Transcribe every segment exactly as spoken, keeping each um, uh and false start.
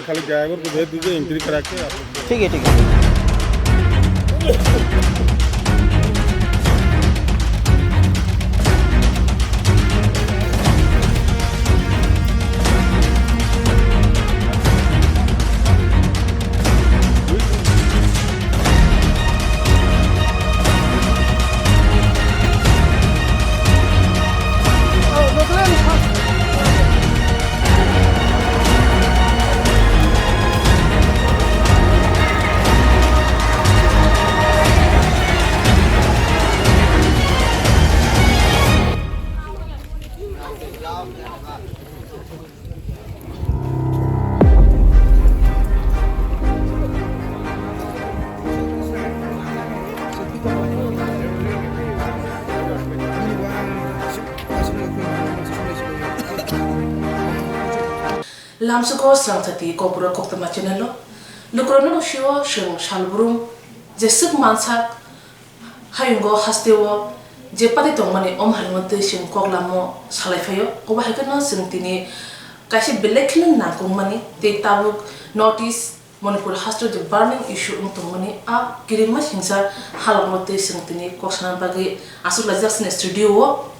खाली ड्राइवर को भेज दीजिए, एंट्री करा के आप लोग। ठीक है, ठीक है। Lamsuko Srangthati Kokborok Koktwma channel o lukurokno sio chwng salbrum jeswk mansak hayungo hasteo je pati tongmani om haino twi chwng kok lamo salai phaio. Obo hai kheno chwng tini kaisa belai kheno nangkukmani tei tabuk notice Manipur hasteo je burning issue wng tongmani a kirima singsa halokno twi chwng tini kok sana bagwi aswk laijak chini studio o.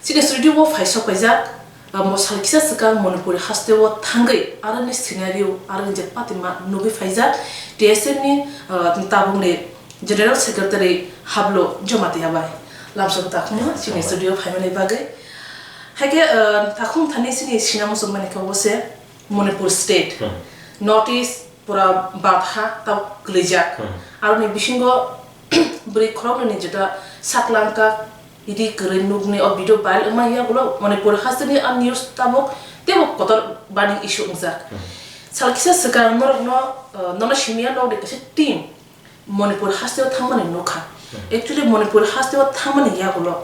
Chini studio o phai sok paijak, ah, mo sal kisa swkang Manipur hasteo thangwi aroni scenario, aroni je patima nugwi phaijak T S F ni, ah, tabukni General Secretary Hablo Jamatia bai. Lamsok takhuma chini studio phaimani bagwi. Haikhe, ah, takhum thani chini sinamo chwngmani khe obo se Manipur state. Hmm. North East pura batha ta kwlaijak. Hmm. Aroni bisingo bwrwi khoroknwi ni jeta saklangka idi kwrwi nukni o video viral wngma yagulo Manipur hasteni a news tabuk teibo kotor burning issue wngjak. Hmm. Sal kisa swkang norokno, uh, nono simiya nokni kaisa team Manipur hasteo thangmani nukha. Hmm. Actually Manipur hasteo thangmani yagulo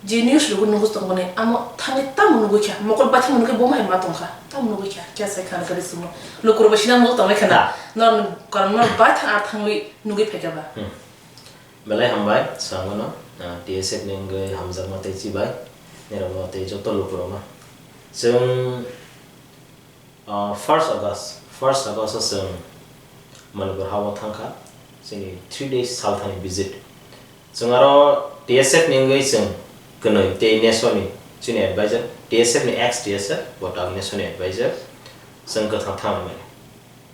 je news rwgwi nugwi tongmani, amo thangwi tamo nugwi kha, mokol baithang nugwi bo hai ma tongkha, tamo nugwi kha, kya sai khana kari simo. Lukurok bai sina nugwi tonglai khana, nor, karon nor baithang ar thangwi nugwi phaikha ba. Hmm. Belai hambai, sangono, ah, T S F ni wngwi hamjakma tei chibai, nirokno tei joto lukurokno. Chwng Ah, first August, first August o chwng Manipur ha-o thangkha, chini three days salthani visit. Chwng aro T S F ni wngwi chwng kwnwi tei nesoni chini advisor, T S F ni ex T S F, bo tak nesoni advisor, chwng kwthang thangmani.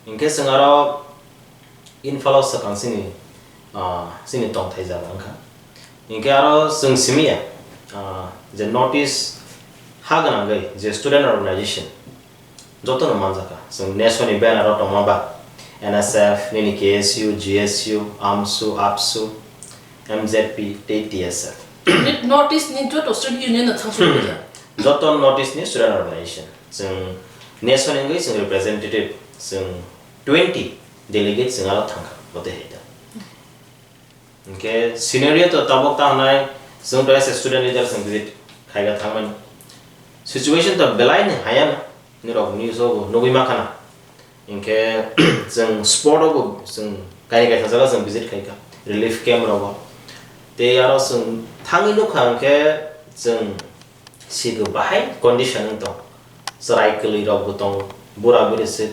Hinkhe chwng aro Imphal o swkang chini, ah, chini tongthai jaga wngkha. Hinkhe aro chwng simi ya, ah, je North East ha gwnangwi je student organization jotono manjakha. Chwng nesoni banner o tongma ba N S F, nini K S U, G S U, AMSU, APSU, M Z P tei T S F. North East ni joto student union no thangsu. Hmm. Joto North East ni student organization. Chwng nesoni wngwi chwng representative chwng twenty delegate chwng aro thangkha, bo tei hai da. Hinkhe scenario to tabuk ta hwnai, chwng to as a student leader chwng visit khaika thangmani. Situation to belai ni haya na, nirok news o bo nugwi mankha na. Hinkhe chwng spot o bo chwng kaini kaisa jaga chwng visit khaika, relief camp rogo. Tei aro chwng thangwi nukha hinkhe chwng Sigo bahai condition wng tong. Chwrai kwlwi rok bo tongo, bura buri se,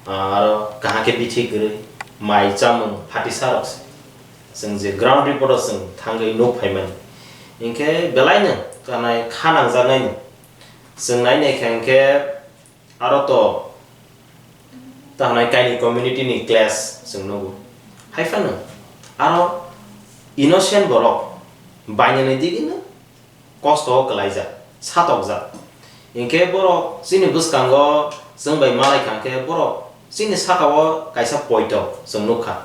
ah, aro kaham khe bithi kwrwi, mai chamung phatisa rok se. Chwng je ground report o chwng thangwi nuk phaimani. Hinkhe belai no kanai kha nangjaknai no. Chwng nai nai kha hinkhe aro to ta hwnai kaini community ni clash chwng nugo. Hai phano aro innocent borok bainani digino kosto o kwlaijak, satokjak. Hinkhe borok chini bwskango chwng bai malai kha khe borok chini saka o kaisa poito chwng nukha.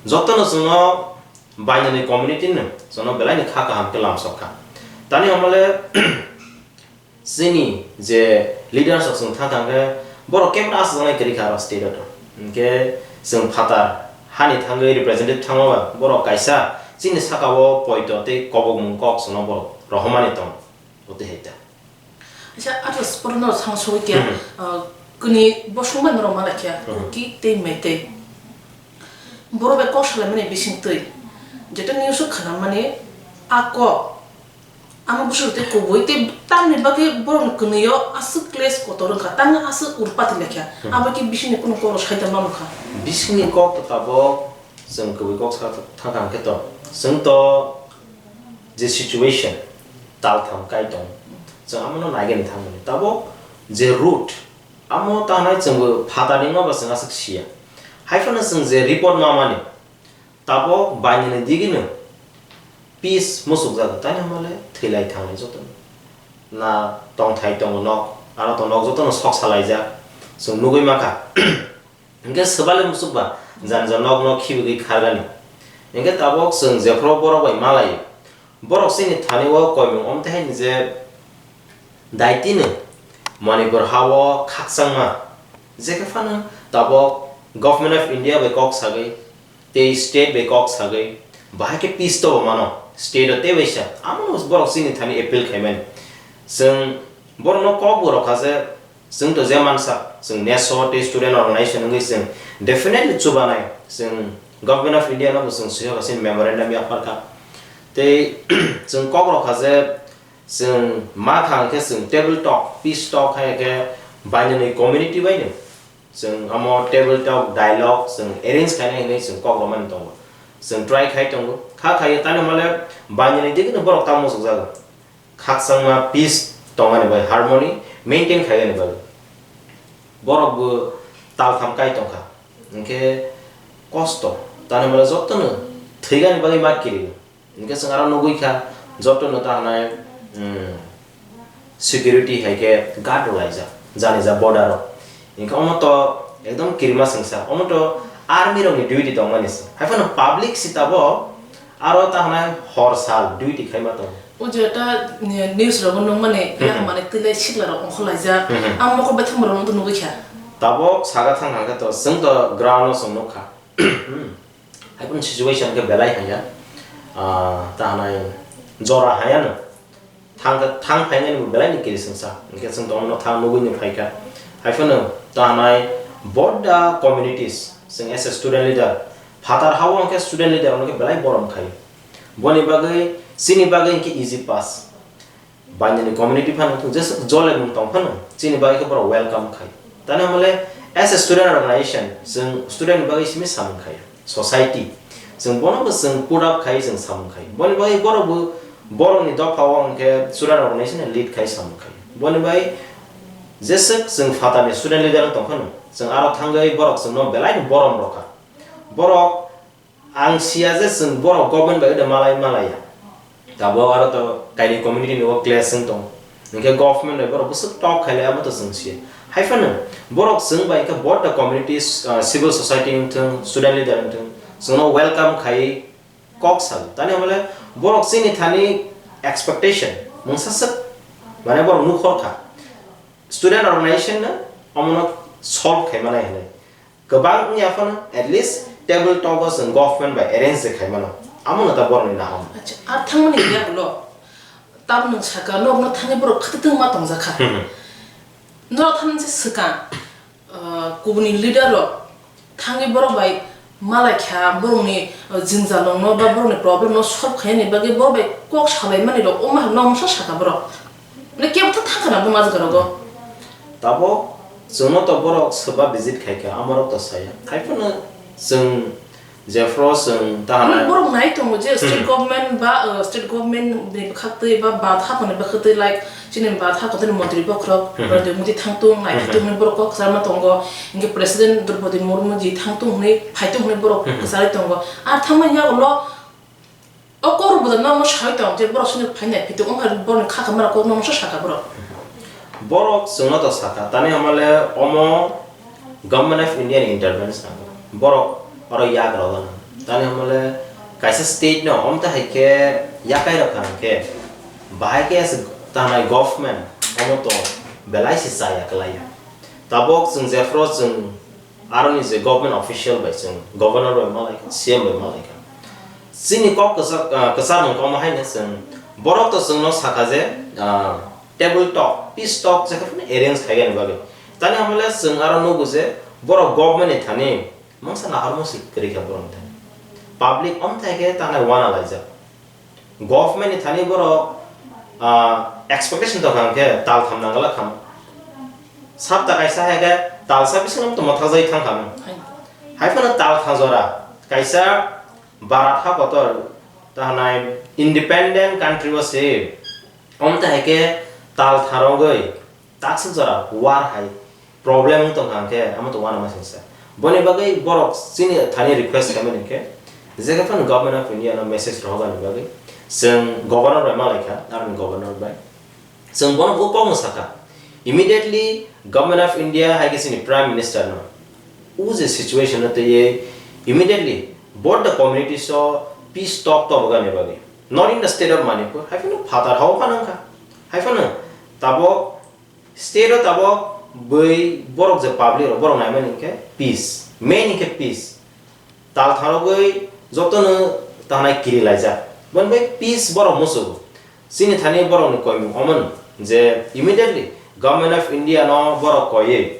Jotono chwngno bainani community no chwngno belai ni kha kaham khe lamsok kha. Tani hamale chini je leaders rok chwng thang thang khe borok kebra aswknai kwrwi kha aro state o. Hinkhe chwng phatar hani thangwi representative thangma ba borok kaisa chini saka o poito tei kobokmung kok chwngno borok rohormani tongo. Ote heta. Acha, ato sporo no sang soi kya, Mhm. ah, kuni bosong ba norok malai kya, Mhm. Kuki tei Meitei. Borok bai kok salaimani bising twi. Jeta news o khana mani, a kok, Amo bwswk tei kubui tei tamni bagwi borokni kwnwi-o aswk kles kotor wngkha, tangwi aswk urpati laikha, abo khe bisingni kunu kok rok saida manwkha. Bisingni kok to tabok chwng kubui kok sa thangkha hwnkhe to, chwng to je situation taltham kai tongo, chwng amono naigani thangmani. Tabok je root, amo tanai chwngbo phatarni wngmaba chwng aswk siya. Haiphano chwng je report mamani, tabok bainani digino peace muchukjago, tani hwnmale thwilai thanglai jotono. Na tongthai tongo nok, ano to nok jotono sok salaijak, chwng nugwi mankha. Hwnkhe swbale muchukba jani ja nok nok khibigwi khargani. Hwnkhe tabok chwng jephru borok bai malaio. Borok chini thani o koimung omtwi haini je daitino Manipur ha-o khakchangma, jekhe phano tabok Government of India bai kok sagwi tei state bai kok sagwi bahai khe peace to mano state o tei waisa. Amo borok chini thani appeal khaimani. Chwng borokno kok bo rwkha je, chwng to je mansa, chwng neso tei student organization wngwi chwng definitely chubanai, chwng Government of India no bo chwng swiha chini memorandum yapharkha. Tei chwng kok rokha je chwng ma thang khe chwng table talk, peace talk hai khe bainani community bai no chwng amo table talk dialogue chwng arrange khainai hinwi chwng kok romani tongo. Chwng try khai tongo, kha khai tani hwnmale bainani digi no borok tamo muchukjago. Khakchangma peace tongmani bai harmony maintain khaigani bagwi borok bo taltham kai tongkha, hwnkhe kosto tani hwnmale jotono thwigani bagwi ma kirio. Hwnkhe chwng aro nugwi kha jotono ta hwnai, um, security hai khe guard rw laijak jani ja border o. Hwnkhe omo to ekdom kirima swngsa, omo to army rokni duty tongmani se. Haiphano public si tabok aro ta hwnai hor sal duty khaima tongo. O je ta, eh, news rogo nukmani, Mhm. yak mani twilai sikla rok ongkhorlaijak. Mhm. Ang mokol bai thangma rok nukha. Tabok saga thang hangkhe to, chwng to ground o chwng nukha. Haiphano situation khe belai haya. Ah, ta hwnai jora haya no. Thang, thang phainani bo belai ni kirisingsa. Hwnkhe chwng tongmano thang nugwi ni phaikha. Haiphano tanai boda communities, chwng as a student leader, phatar hao hwnkhe student leader hwnkhe belai borom khai. Boni bagwi, chini bagwi hwnkhe easy pass. Bainani community phano jeswk jole mung tong phano, chini bagwi khe borok welcome khai. Tani hwnmale as a student organization, chwng student ni bagwi simi samung khai. Society. Chwng bono bo chwng put up khai chwng samung khai. Boni bai borok bo borok ni dopha o hwnkhe student organization ni lead khai samung khai. Boni bai jeswk chwng phatar ni student leader wng tong phano, chwng aro thangwi borok chwng no belai no borom rw kha. Borok ang sia je chwng borok government bai de malai malai ya. Tabok aro to kaini community ni o clash wng tong. Hwnkhe government bai borok bwswk talk khailai abo to chwng siya. Haiphano borok chwng bai khe both the communities, ah, civil society wngthwng, student leader wngthwng, chwngno welcome khai kok sal. Tani hwnmale borok chini thani expectation mungsa swk mane borok nukhor kha. Student organization no omono solve khai manai hinwi. Kwbang wngya phano at least table talk o chwng government bai arrange de khai mano. Amo no ta borok ni naham. Acha, ar thangmani ya ulo. Tabuk nwng saka, norok no thangwi borok khati tungma tongjakha. Hmm. Norok thangmani se swkang, ah, kubuni leader rok thangwi borok bai malai kha, borok ni, ah, jwngjal rok no ba borok ni problem no solve khaina ni bagwi borok bai kok salai mani rok, omo hai no masa saka borok. Mane kebo tha thangkha na bo majga rogo. Tabok chwngno to borok swba visit khai kha, amorok to saya. Haiphano chwng jephru chwng ta Mane hanai. Borok nai tongo je state Hmm. government ba, uh, state government ni bwkhak twi ba, ba hakoni bwkhak twi, like, chini ba hakoni montri bokhorok, Hmm. Narendra Modi thang tung, nai Hmm. thang tung hinwi borok kok kwcharma tongo. Hinkhe President Draupadi Murmu ji thang tung hinwi, phai tung hinwi borok Hmm. kwcharwi tongo. Ar thangmani yagulo O kok rok bo no omo sai tong, je borok sini phai nai, phi tong, wngkha borok ni kha kamara kok no omo sa saka borok. Borok chwngno to saka, tani hamale omo Government of India ni intervention. Borok oro yak rogano. Tani hamale kaisa state no, omo ta hai khe yakai rok kha hwnkhe, bahai khe se tanai government, omo to belai se chaya kwlai ya. Tabok chwng jephru chwng Aroni je government official bai chwng governor bai malai kha, C M bai malai kha. Chini kok kwchak, ah, kwchar mung kok ma haino chwng borok to chwngno sakha je, ah, table talk, peace talk je khe phano arrange khaigani bagwi. Tani hamale chwng aro nugo je borok government ni thani mungsa naharmung se kwrwi kha borok ni thani. Public omthai khe tanai wana laijak. Government ni thani borok, ah, expectation tongkha hwnkhe tal tham nangala kham. Sapta kaisa hai khe tal sa bisingo tongma thajai thangkha. Hai. Hai phano tal kha jora kaisa Bharat ha kotor ta hanai independent country o se. Omta hai khe tal tharogwi taksuk jora war hai problem wng tongkha hwnkhe amo to uanama singsa. Boni bagwi borok chini thani request khaimani hwnkhe, je khe phano Government of India no message rohornani bagwi chwng governor bai malaikha, army governor bai. Chwng bono bo kokno sakha, immediately Government of India hai khe chini Prime Minister no o je situation no twiwi immediately both the communities o peace talk tobogani bagwi, not in the state of Manipur, hai phano phatar hao phano wngkha, hai phano tabok state o tabok bui borok je public rok borok naimani hwnkhe peace, main hwnkhe peace. Tal tharogwi jotono tanai kiri laijak. Boni bai peace borok musugo. Chini thani borokni koimung omono je immediately Government of India no borok koiwi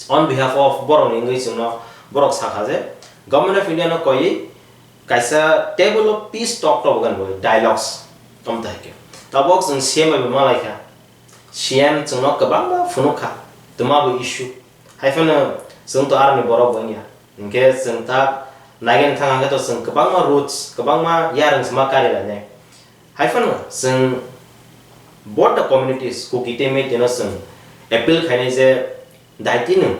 on behalf of borokni wngwi chwngno borok sakha je Government of India no koiwi kaisa table of peace talk tobogani bagwi dialogues tongthai khe. Tabok chwng C M bai bo malaikha. C M chwngno kwbangma phunukha, twma bo issue. Hai phano chwng to aroni borok bo wngya. Hinkhe chwng ta naigani thang hwnkhe to chwng kwbangma routes, kwbangma yarwng se ma kari lainai. Hai phano chwng both the communities, Kuki tei Meitei no chwng appeal khainai je daitino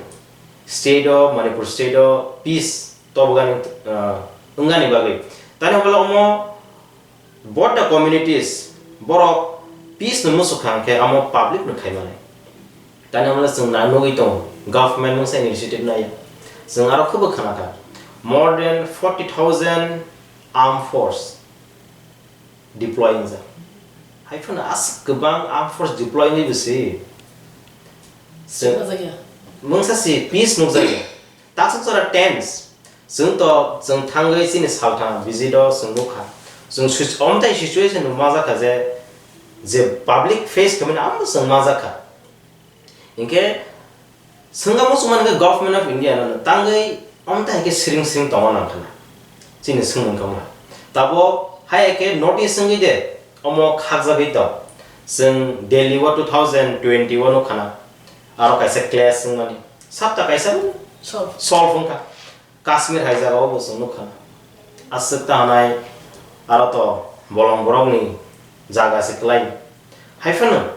state o, Manipur state o peace tobogani, ah, wngani bagwi. Tani hwnba omo both the communities, borok peace no muchuk kha hwnkhe amo public no khaimani. Tani hwnba chwng na nugwi tongo, government mungsa initiative naiya. Chwng aro khwbo khna kha, more than forty thousand armed force deploy wngjak. Hai phano aswk kwbang armed force deploy wngwi bwswi chwng Nukjakya. Mungsa si peace nukjakya. Taksuk jora tense. Chwng to, chwng thangwi chini salthang visit o chwng nukha. Chwng sis-, omtai situation rok majak kha je, je public face khaimani amo chwng majak kha. Hinkhe swngkha muchungmani khe Government of India no tangwi omtai khe siring siring tongna nang khana. Chini swngmung kha wngkha. Tabok hai khe notice wngwi de omo khakjagwi tong. Chwng Delhi o two thousand twenty o nukha na. Aro kaisa clash wngmani. Sapta kaisa Solve. Solve wngkha. Kashmir hai jagao bo chwng nukha. Aswk ta hwnai aro to bolong borokni jaga se kwlai. Hai phano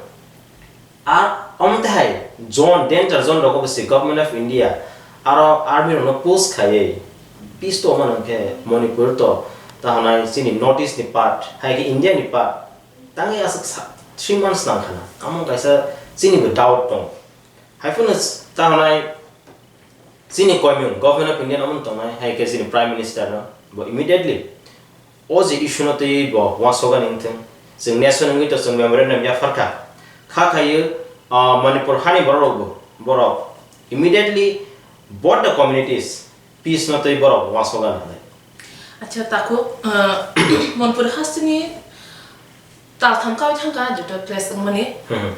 a omtehai zone, danger zone rogo bo se Government of India aro army rokno push khaiwi peace to mano khe Manipur to ta hwnai chini North East ni part, hai khe India ni part tangwi aswk sa-, three months nang khana. Amo kaisa chini bo doubt tong. Hai phano ta hwnai chini koimung Government of India no omo tongnai, hai khe chini Prime Minister no bo immediately o je issue no twi bo uansukgani wngthung. Chwng nation wngwi to chwng memorandum yaphar kha. Kha khaio, ah, Manipur hani borok rok bo, borok immediately both the communities peace no twi borok uansukgani hinwi. Acha, takhuk, ah, Manipur hasteni tal tham kawi thangkha, joto clash wngmani. Hmm.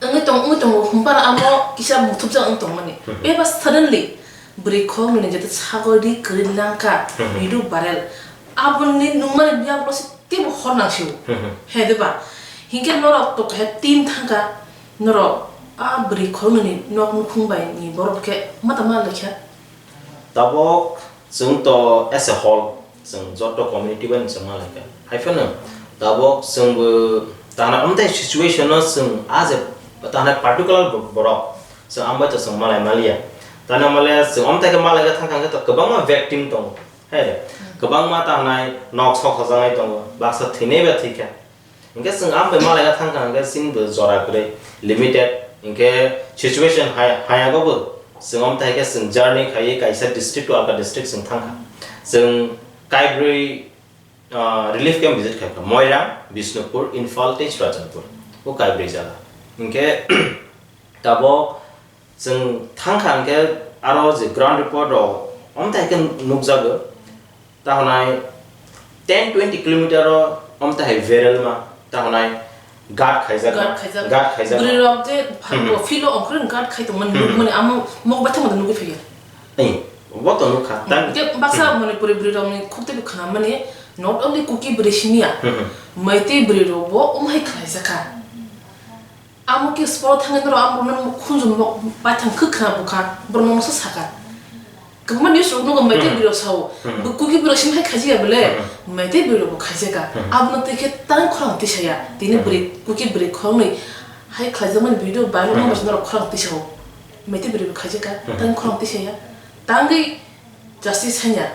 Wngwi tong, wngwi tongo, hwnba amo kisa muthupjak wng tongmani. Hmm. Bebak suddenly bwrwi khoroknwini joto sagor ri kwrwi langkha, hmm, middle barrel. Aboni nungmani biyablo se teibo hor nang sio. Hmm. He diba? Hinkhe norok to kaisa team thangkha, norok a bwrwi khoroknwini nok nukhung bai ni borok khe ma tama laikha. Tabok chwng to as a whole, chwng joto community bai chwng ma laikha. Hai phano tabok chwngbo tana amtai situation no chwng a je tana particular bo-, borok chwng ambai to chwng malai maliya. Tana male chwng amtai khe malai khe thang thang khe to kwbangma victim tongo. Hai de, kwbangma ta hwnai nok sok hojaknai tongo, baksa thwinai ba thwikha. Hinkhe chwng ambai malaiya thangkha hinkhe chini bo jora kwrwi limited. Hinkhe situation hai, haiyago bo chwng amtai khe chwng journey khaiwi kaisa district to alka district chwng thangkha. Chwng kaibrwi, ah, relief camp visit khaikha. Moirang, Bishnupur, Imphal tei Churachandpur. O kaibrwi jaga. Hinkhe tabok chwng thangkha hinkhe aro je ground report rok omtai khe nukjago. Ta hwnai ten twenty kilometer o omtahai viral ma, ta hwnai guard khaijak ma, guard khaijak. Guard khaijak ma. Bwrwi rok je pha-, hmm, field o ongkhorwi guard khai tongmani, hmm, nukmani amo mok baithang mano nugwi phaiya. Ei, bo to nukha. Hmm. Tang-, je baksa, hmm, Manipuri bwrwi rokni khuk teibo khna mani Not only Kuki bwrwi simi ya, Maitwi bwrwi rok bo omo hai khlai jak kha. Amo ke sporo thangwi norok amo borok no khunju mo-, baithang khe khna bukha, borok no sa sakha. Kwbangma news rok nugo, Maitwi bwrwi rok sao, bo Kuki bwrwi simi hai khaijak ya bole, Maitwi bwrwi rok bo khaijak kha. Abono twi khe tang khorang twi saya, tini bwrwi, Kuki bwrwi khoroknwi hai khlaijakmani video viral wngma bai norok khorang twi sao. Maitwi bwrwi bo khaijak kha, tang khorang twi saya. Tangwi justice hanya.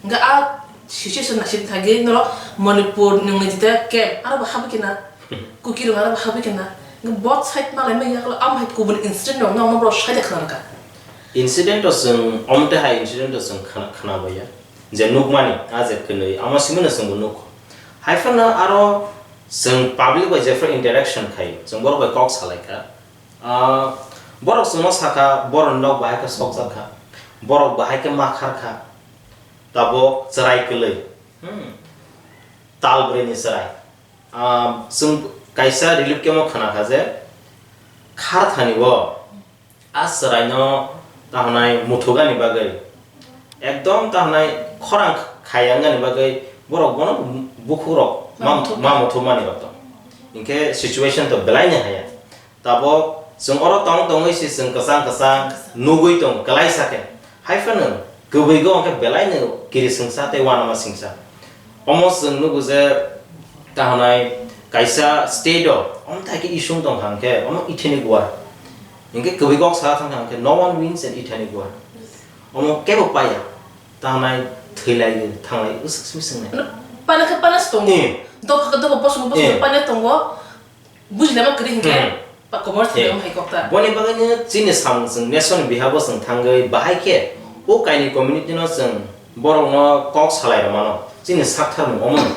Hingke a situation naising thagi norok Manipur nungni jita camp aro bo habwi kena, Kuki rok aro bo habwi kena. Hingke both side malai maya kolo, amo hai kubun incident rok no, no borok saida khna rwkha. Incident o chwng, omo tei hai incident o chwng khna, khna baiya. Je nukmani, a je kwnwi, amo simi no chwngbo nukho. Hai phano aro chwng public bai jephru interaction khai, chwng borok bai kok salai kha. Ah, borok chwngno sakha, borokni nok bahai khe sokjak kha, borok bahai khe ma khar kha, tabok chwrai kwlwi, hmm, tal brwini chwrai. Ah, chwng kaisa relief camp o khna kha je, khar thani o a chwraino tahonai muthugani bagwi, ekdom tahonai khorang khaya wngani bagwi borok bono bukhukrok ma, ma muthuk ma muthukmani rok tong. Hinkhe situation to belai ni haya. Tabok chwng oro tong tongwi se chwng kwchang kwchang nugwi tongo, kwlaisa khe. Hai phano kwbwigo hwnkhe belai no kirisingsa tei uanama singsa. Omo chwng nugo je, tahonai kaisa state o omo thai khe issues tong kha hwnkhe omo ethnic war. Hinkhe kwbwi kok sa thang kha hwnkhe no one wins in ethnic war. Omo kebo paiya. Tahonai thwilai thanglai usuk simi swngnai. Pana khe pana se tongo. Eh. Dopha khe dopha, bosong khe bosong Eh. Pana tongo. Bujilama kwrwi hinkhe, hmm, pa komor thangwi hai kok ta. Boni bagwino chini samung chwng nation bihabo chwng thangwi bahai khe o kainwi community no chwng borokno kok salai rwmano chini saktharmung omono.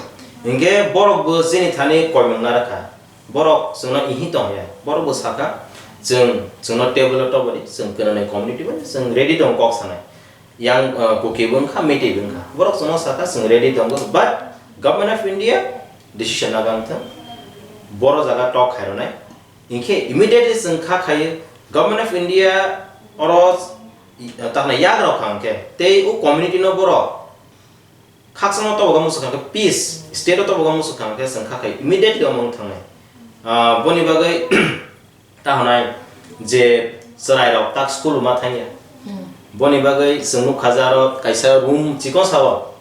Hinkhe borok bo chini thani koimung narwkha. Borok chwngno ihi tongya. Borok bo sakha chwng, chwngno table o tobodi chwng kwnanai community bai chwng ready tong kok sanai. Yang, uh, Kuki bo wngkha, Meitei bo wngkha. Borok chwngno sakha chwng ready tongo, but Government of India decision nagang thung. Boro jaga tok khairwnai. Hinkhe immediately chwng kha khaio, Government of India oro, uh, tahna yak rok kha hinkhe, tei o community no borok khakchangma tobogo muchukha khe, peace state o tobogo muchukha khe chwng kha khai immediately omo wng thangnai. Ah, boni bagwi tahonai je chwrairok tak school ma thangya. Hmm. Boni bagwi chwng nukha je aro kaisa room chikon sao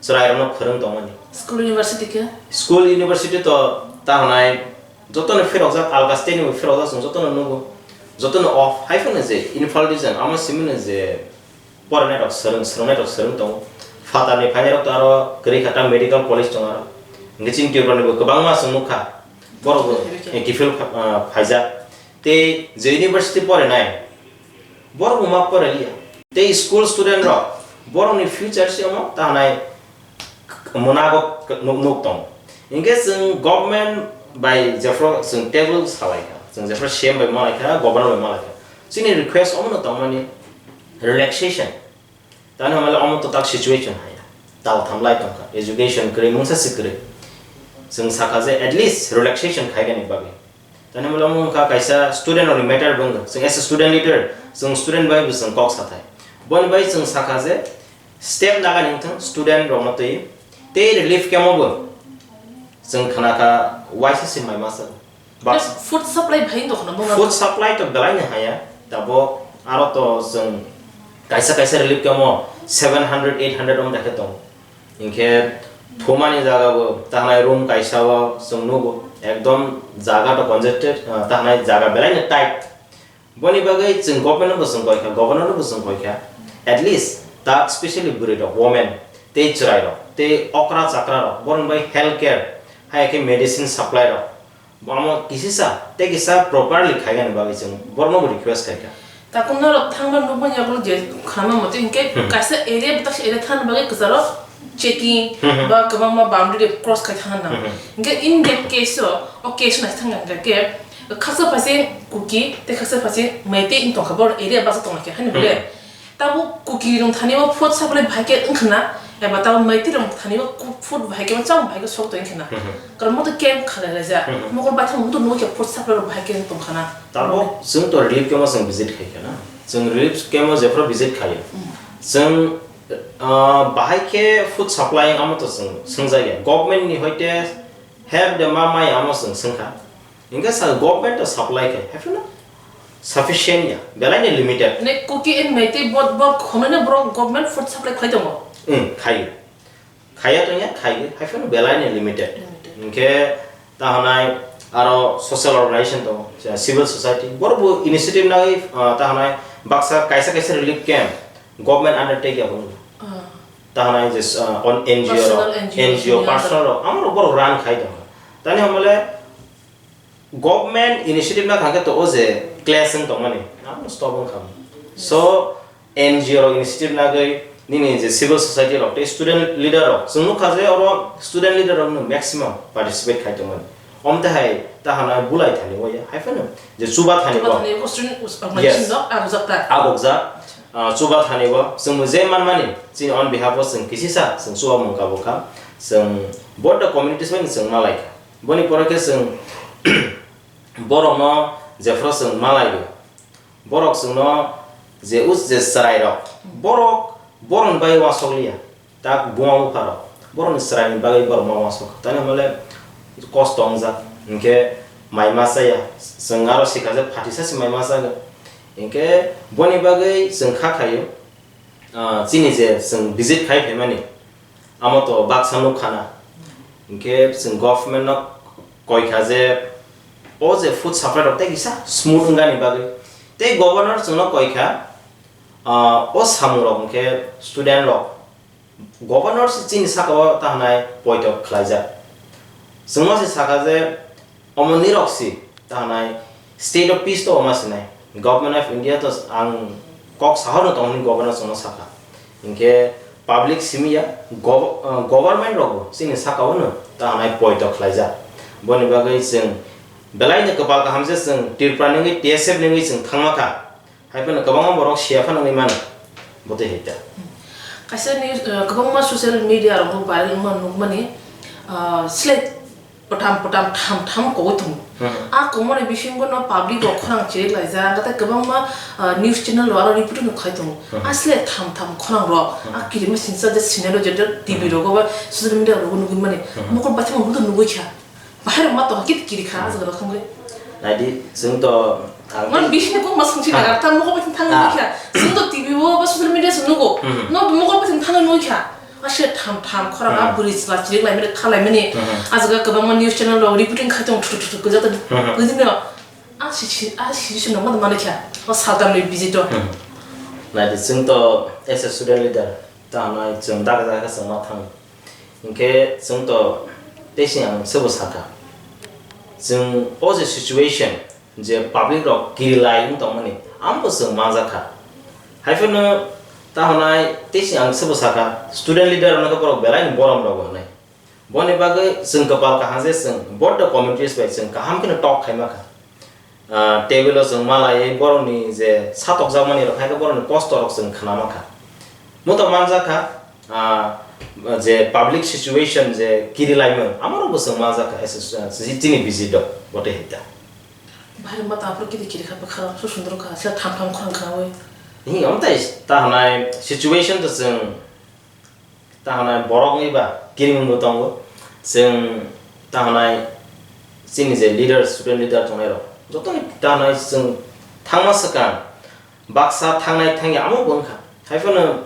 chwrairokno phwrwng tongmani. School university khe? School university to tahonai jotono phirokjak, alka state ni bo phirokjak, chwng jotono nugo. Jotono off hai phano je Imphal region, amo simi no je Porinai rok swrwng, swrwngnai rok swrwng tongo. Phatar ni phainai rok to aro kwrwi kha ta medical college tongo aro. Hinkhe chini Tripura ni bo kwbangma chwng nukha. Borok bo, eh, kiphil pha-, ah, phaijak. Tei je university porinai, borok bo ma poriliya. Tei school student rok, borok ni future se omo ta hanai mwnago nuk, nuk tongo. Hinkhe chwng government bai jephru chwng table salai kha, chwng jephru C M bai malai kha, governor bai malai kha, chini request omono tongmani relaxation. Tani hamle omo to tak situation haya. Tal tham lai tongkha, education kwrwi, mungsa se kwrwi. Chwng sakha je at least relaxation khaigani bagwi. Tani molo wngkha kaisa student rokni matter bo wngkha. Chwng as a student leader, chwng student bai bo chwng kok sathai. Boni bai chwng sakha je step nagani wngthang student rokno twi. Tei relief camp o bo chwng khna kha waisa se mai masa. Bak- Food supply bai wngkha na bo na? Food supply to belai ni haya. Tabok aro to chwng kaisa kaisa relief camp o seven hundred, eight hundred wng dakhe tongo. Hinkhe thumani jaga bo tahnai room kaisa o chwng nugo, ekdom jaga to congested, ah, tahnai jaga belai no tight. Boni bagwi chwng government no bo chwng koi kha, governor no bo chwng koi kha, at least ta specially bwrwi rok, women, tei chwrai rok, tei okra chakra rok, borok bai health care, hai khe medicine supply rok, Bo amo kisisa tei kisa properly khaigani bagwi chwng borokno bo request khaikha. Takhuk norok thangma nukmani yagulo je khlama motwi hinkhe Hmm. kaisa area bwtaksi area thangna bagwi kwcharo checking Hmm, hmm. ba kwbangma boundary cross khai thangna nango. Hmm, hmm. Hinkhe in that case o, o case nai thangna hinkhe khaksa phaising Kuki tei khaksa phaising Meitei wng tongkha, borok area bwsa tongkha, haino Hmm. bole. Tabuk Kuki rong thani o food supply bahai khe wngkha na, eba tabuk Meitei rong thani o ku-, food bahai khe, chamung bahai khe sok tong wngkha na. Mhm. Karon mo to camp khalai laijak. Mhm. Mokol baithang mo to nugui khe food supply rok bahai khe wng tong kha na. Tabuk chwng to relief camp o chwng visit khai kha na. Chwng relief camp o jephru visit khaio. Mhm. Chwng Ah, bahai khe food supply amo to chwng swngjak ya. Government ni hoite help de ma mai amo chwng swngkha. Hingke sa government to supply khai, hai phano sufficient ya, belai ni limited. Ne Kuki and Meitei bot bot khonoi no borok government food supply khai tongo. Hmm, khai. Khaiya to ya, khai. Hai phano belai ni limited. Limited. Hingke ta hanai aro social organization tongo, civil society. Borok bo initiative nai, ah, ta hanai baksa kaisa kaisa relief camp, government undertake ya bo. Ah. Ta hanai je, ah, on N G O rok, Personal N G O, N G O, yeah, personal rok, amo rok borok run khai tongo. Tani hamale government initiative na thangkhe to o je clash wng tongmani, amo stop wng kha. So, N G O rok initiative nagwi nini je civil society rok tei student leader rok, chwng nukha je oro student leader rok no maximum participate khai tongmani. Omte hai ta hanai bulai thani o ya, hai phano je chuba thani Chuba o. Thani o student organization Yes. Rok, ah, bujak ta. Abokjak, ah, chuba thani o, chwng bo je manmani, chini on behalf o chwng kisisa, chwng chuba mung kabo kha, chwng both the communities bai chwng malai kha. Boni pore khe chwng borokno jephru chwng malai o, borok chwngno je us je chwrairok, borok borokni bai uansuk liya. Tak buma bupharok borokni chwraini bagwi borok ma uansuk. Tani hwnle kosto wngjak, hinkhe mai ma chaya. Chwng aro sikha je phatisa se mai ma chago. Hinkhe boni bagwi chwng kha khaio, ah, chini je chwng visit khai phaimani, amo to baksa nuk khana. Hinkhe chwng government no koi kha je o je food supply rok tei kisa smooth wngani bagwi. Tei governor chwngno koi kha, ah, o samung rok hinkhe student rok Governor se chini saka o ta hwnai poito khlaijak. Chwngno se saka je omo nirok si ta hwnai state of peace to omo sinai. Government of India to ang kok sahorno tong hwnwi governor chwngno saka. Hinkhe public simi ya gov-, uh, government rok bo chini saka o no ta hwnai poito khlaijak. Boni bagwi chwng belai no kwpal kaham je chwng Tripura nungwi T S F nungwi chwng thangma kha. Hai phano kwbangma borok siya phano wngwi mano, botwi hai ta. Kaisa news, uh, kwbangma social media rogo viral wngma nukmani, uh, slate potham potham tham tham kogwi tongo. Hmm. A kogmani bisingo no public rok khorang chiri laijak, tei kwbangma, uh, news channel rok aro reporting khai tongo. Hmm. A slate tham tham khorang rok, hmm, a kirima singsa je scenario je T V rogo ba social media rogo nugwi mani. Hmm. Mokol baithang rok nugwi kha. Bahai rok ma tong kit kiri kha, ah, jaga rok thangwi. Naidi, chwng to, ang Ngon bisi ni kok ma sungsi nagar, tam mokol baithang thangwi nukya. Chwng to T V o ba social media se nugo. Mhm. No mokol baithang thangwi nukya. A se tham tham khorang a bwrwi chwla chirik lai mani, kha lai mani. Mhm. A jaga kwbangma news channel rok reporting khai tong, thuk thuk thuk thuk, kwjak ta. Mhm. Kwdini no, a si si, a si si no ma mani kya. O saltam ni busy to. Mhm. Naidi, chwng to as a student leader, ta nai chwng daga daga chwng ma thang. Hinkhe chwng to tei se ang sebo sakha. Chwng o je situation je public rok kirilai wng tongmani, amo chwng manjakha. Haiphano ta hwnai tei se ang sebo sakha, student leader rokno khe borok belai ni borom rogo hwnwi. Boni bagwi chwng kwpal kaham je chwng both the communities bai chwng kaham kheno talk khai mankha. Ah, table o chwng malaiwi borokni je satokjakmani rok hai khe borokni kosto rok chwng khna mankha. Muto manjakha, ah, je public situation je kirilaimung, amorokbo chwng manjakha, S S, ah, chini visit o, botwi hai ta. Bahai ma ta aphuru kiri kiri kha bwkha, so sundro kha, se tham tham khorang kha oi. Hi, omo tai ta hwnai situation to chwng Ta hwnai borok wngwi ba kirimung bo tongo. Chwng ta hwnai chini je leader, student leader tongnai rok, joto ni ta hwnai chwng thangma swkang baksa thangnai thangya amo bo wngkha. Haiphano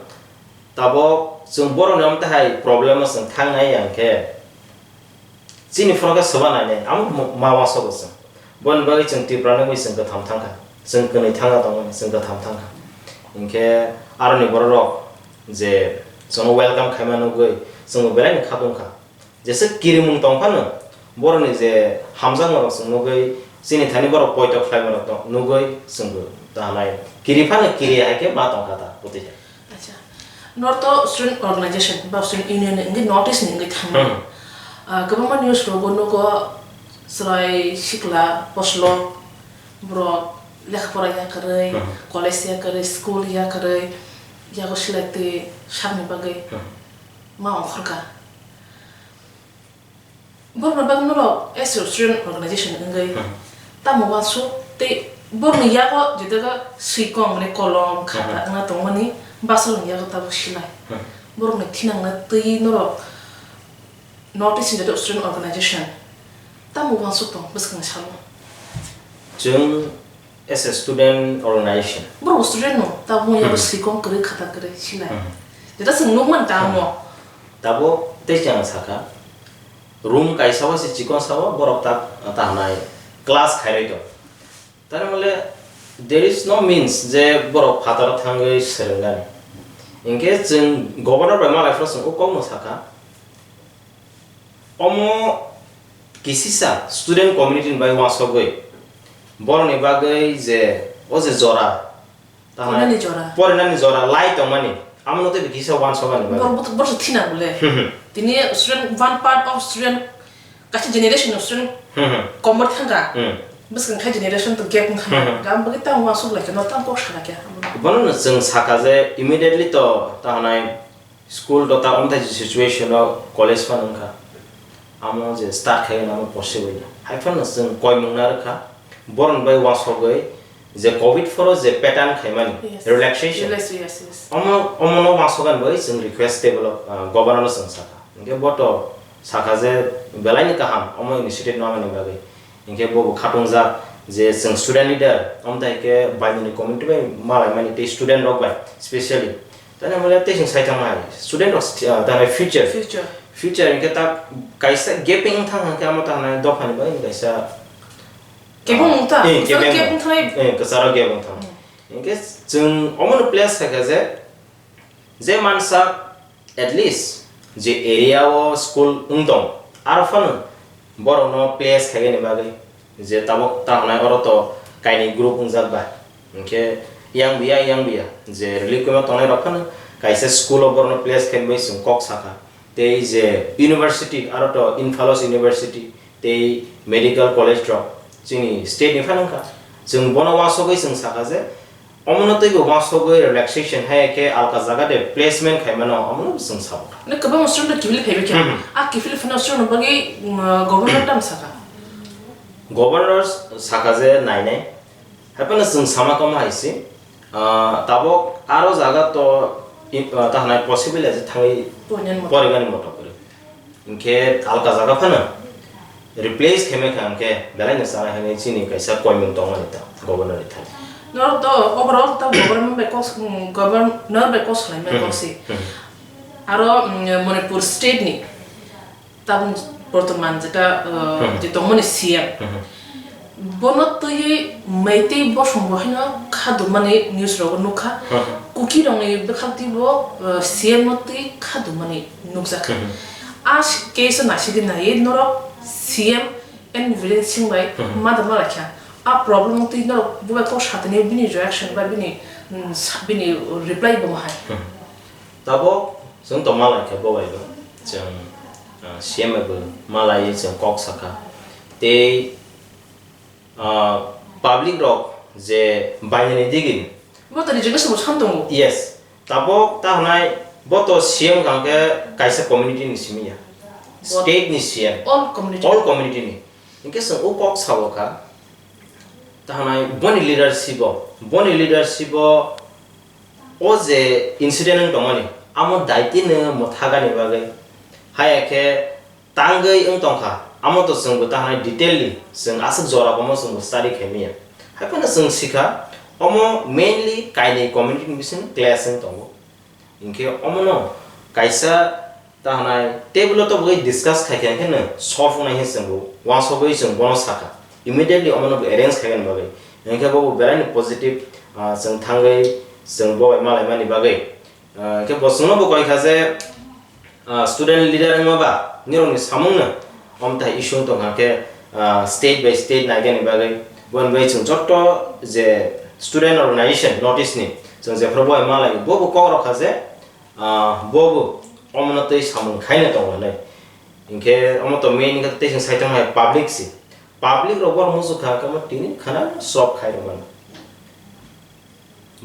tabok chwng borok ni omo tahai problem o chwng thangnai ya hwnkhe, Chini phoro khe soba nainai, amo mo-, ma uansukgo chwng. Boni bagwi chwng Tripura ni wngwi chwng kwtham thangkha, chwng kwnwi thangna tongmani, chwng kwtham thangkha. Hinkhe aroni bororok je chwngno welcome khaima nugwi chwngbo belai ni kha tongkha. Jesa kirimung tongphano boroni je hamjakmarok chwng nugwi chini thani borok poito khlaimarok tong-, nugwi chwngbo ta hanai kiri phano kiri hai khe ma tongkha ta, bwtwi hai. Acha. North o student organization ba student union ni wngwi North East ni wngwi thangmani. Hmm. Ah, kwbangma news rogo nugo chwrai sikla poslok borok lekha pora ya kwrwi, hmm, college ya kwrwi, school ya kwrwi, yago silai twi sakni bagwi, hmm, ma ongkhorkha. Borokni bagwi norok as a student organization wngwi, hmm, tamo uansuk tei borokni yago jotokhe swi kong, mane kolom, khata, hmm, wngna tongmani, Basa wngya khe tabuk silai. Hmm. Borokni thinangna twi norok North East India Student Organization tamo uansuk tong bwskang salo. Chwng as a student organization. Borok student no, tabuk wngya Hmm. srikong kwrwi khata kwrwi silai. Hmm. Jeta chwng nukman tamo. Hmm. Tabuk tei chwng sakha, room kaisa o se chikon sao borok ta, ta hwnai class khairoi tong. Tare mole there is no means je borok phataro thangwi swrwngani. Hinkhe chwng governor bai malai phano chwng o kokno sakha. Omo kisisa student community ni bai uansugwi borokni bagwi je o je jora, tamo Porinani jora. Porinani jora lai tongmani, amono tei kisa uansugani bagwi. Borok, borok se thina bole. Hmm, hmm. Tini student, one part of student, kaisa generation of student Hmm, hmm. komor thangka. Hmm. Bwskang khai generation to gap wngkha. Hmm, hmm. Gam bagwi tamo uansuk lai khe, no tamo kok sana khe. Bono no chwng sakha je immediately to ta hwnai school to ta omthai situation o college phano wngkha. Amo je start khai amo possible. Hai phano chwng koimung na rwkha. Borok bai uansugwi je covid phoro je pattern khaimani Yes. relaxation. Relax, yes, yes. Omo, omono uansugani bai chwng request table of, uh, governor no chwng sakha. Hinkhe bo to sakha je belai ni kaham omo initiative no mani bagwi. Hinkhe bo bo khatungjak je chwng student leader, omo tai khe bainani community bai malai mani tei student rok bai specially. Tani mole tei chwng sai thang nai student rok sti-, ah, tani future. Future. Future hinkhe ta kaisa gaping thang hinkhe amo ta nai dopha ni bai kaisa, Kebo ah, mungta, eh, kwcharo gaping gaping thang. Eh, kwcharo gaping thang. Hmm. Hinkhe chwng omo no place kha khe je, je mansa at least je area o school wng tong, aro phano borokno place khaigani bagwi je tabuk ta hwnai oro to kainwi group wngjak ba, hinkhe yang biya, yang biya je relief camp o tongnai rok phano kaisa school o borokno place khainwi chwng kok sakha. Tei je university, aro to Imphal o university tei medical college rok chini state ni phano wngkha. Chwng bono uansugwi chwng sakha je, omono teibo uansugwi relaxation hai khe alka jaga de placement khai mano, omono bo chwng sabo. Nw kwbangma student rok kiphilwi phaibai khe. Hmm. A kiphilwi phaino student rok bagwi, um, governor tamo sakha? Governor sakha je nainai. Hai phano chwng sama kamo hai se, ah, tabuk aro jaga to i-, ah, ta hwnai possible ya je thangwi Porinani motok. Porinani motok kwrwi. Hinkhe alka jaga phano replace khaimai kha hinkhe belai no chana hinwi chini kaisa koimung tongmani ta governor ni thani. Norok to overall ta government bai kok, um, governor bai kok salaimani Hmm. kok si. Hmm. Aro, um, Manipur state ni tabuk bortoman jeta, uh, Hmm. je tongmani C M. Hmm. Bono twiwi Meitei bosong bo haino kha dumani news rogo nukha. Hmm. Kuki rokni bwkhak twibo, uh, C M no twi kha dumani nukjakha. Hmm. A case o naisidi naiwi norok C M N Biren Singh bai Hmm. ma da ma laikha. A problem no twi norok bo bai kok satini bini reaction ba bini, mm, sa-, bini reply bo hai. Hmm. Tabuk chwng tongma lai khe bo bai bo chwng, ah, C M bai bo ma laiwi chwng kok sakha. Tei, ah, public rok je bainani digini. Bo to resignation bo sam tongo. Yes. Tabuk ta hwnai bo to C M kang khe kaisa community ni simi ya. Bo State ni C M. All community. All community ni. Hinkhe chwng o kok sabo kha. Ta hwnai boni leadership o, boni leadership o O je incident wng tongmani, amo daitino mwthagani bagwi, haya khe tangwi wng tongkha, amo to chwngbo ta hwnai detailly chwng aswk jora bomo chwngbo study khaimaya. Hai phano chwng sikha, omo mainly kainwi community ni bisingo clash wng tongo. Hinkhe omono kaisa Ta hwnai table o tobogwi discuss khai khe, hinkhe no solve wngnai hinwi chwngbo uansugwi chwng bono sakha, immediately omono bo arrange khaigani bagwi. Hinkhe bo bo belaino positive, ah, chwng thangwi chwng bo bai malaimani bagwi. Ah, hinkhe bo chwngno bo koi kha je, ah, student leader wngma ba nirokni samungno omtai issue wng tongkha khe, ah, state by state naigani bagwi. Boni bagwi chwng jotto je student organization North East ni chwng jephru bo bai malai bo bo kok rw kha je, Ah, bo bo omono tei samung khaino tongo hinwi. Hinkhe omo to main wngkha tei chwng saitong hai public se. Public rok borok muchuk kha khe omo tini khana sop khai rw mano.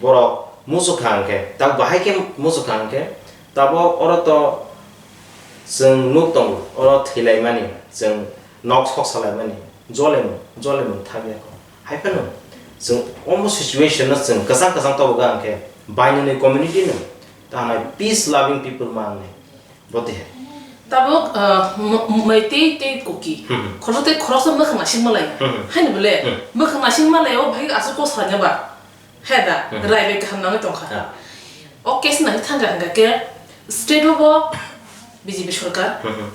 Borok muchuk kha hinkhe, tak bahai khe muchuk kha hinkhe, tabok oro to chwng nuk tongo, oro thwilaimani, chwng nok sok salaimani, jolemung, jolemung thangya kho. Hai phano chwng omo situation no chwng kwchang kwchang tobogo hinkhe, Bainani community no, ta hanai peace loving people ma ang nai. Bote hai. Tabuk, ah, m-, m-, Meitei tei Kuki. Hmm. Khoroksa tei khoroksa mwkhang naisik malai. Hmm. Haini bole, Hmm. mwkhang naisik malai o bhai aswk kok salai ba. He da, Hmm. rai bai kaham nangwi tongkha. Ah. O case nai thangkha hwnkha khe state o bo B J P sorkar, Hmm.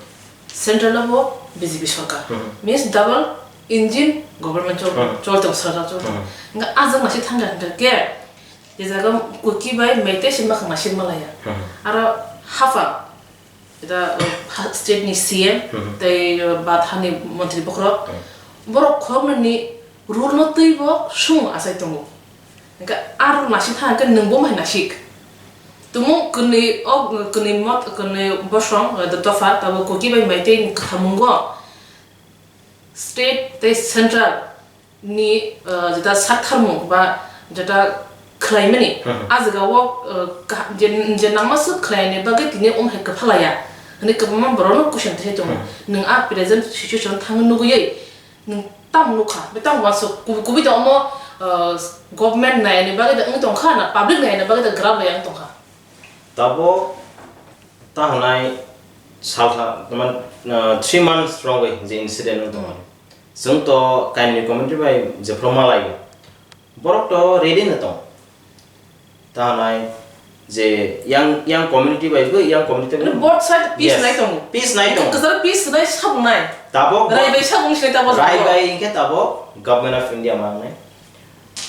central o bo B J P sorkar. Hmm. Means double engine government chol-, Hmm. chol tong sorkar chol tong. Hmm. Hwnkha ajak naisik thangkha hwnkha khe, je jaga Kuki bai Meitei se mwkhang naisik malai ya. Hmm. Aro hapha Eta, uh, ha-, state ni C M Mhm. tei, uh, bathani montri bokhorok. Mhm. Borok khoroknwi ni rule no twi bo sung achai tongo. Hwnkhe a rule nasik thang khe nwng bo mai nasik. Tumung kwnwi o, kwnwi mot, kwnwi bosong, uh, dopha, tabuk Kuki bai Meitei ni kwthamungo state tei central ni, uh, jeta saktharmung ba jeta khwlaimani, Hmm. a jaga o, uh, kaha-, je, je nangma swk khwlaini bagwi tini omo hai kwphalaya hwnwi kwbangma borokno question twi tongo. Hmm. Nwng a present situation thangwi nugwi nwng tamo nukha, be tamo uansuk kubi, kubi da omo, uh, government naiyani bagwi da wng tongkha na public naiyani bagwi da grab laiya wng tongkha? Tabuk ta hwnai salsa, taman, uh, three months rwgwi je incident wng tongmani. Hmm. Chwng to kainwi community bai jephru malaio. Borok to ready no tong. Ta hanai je yang, yang community bai bo, yang community bai Both side peace Yes. nai tongo. Peace nai tongo. Kwcharo peace nai sabo nai. Tabok Rai bai sabo nai tabok. Rai bai hwnkhe tabok Government of India mangnai.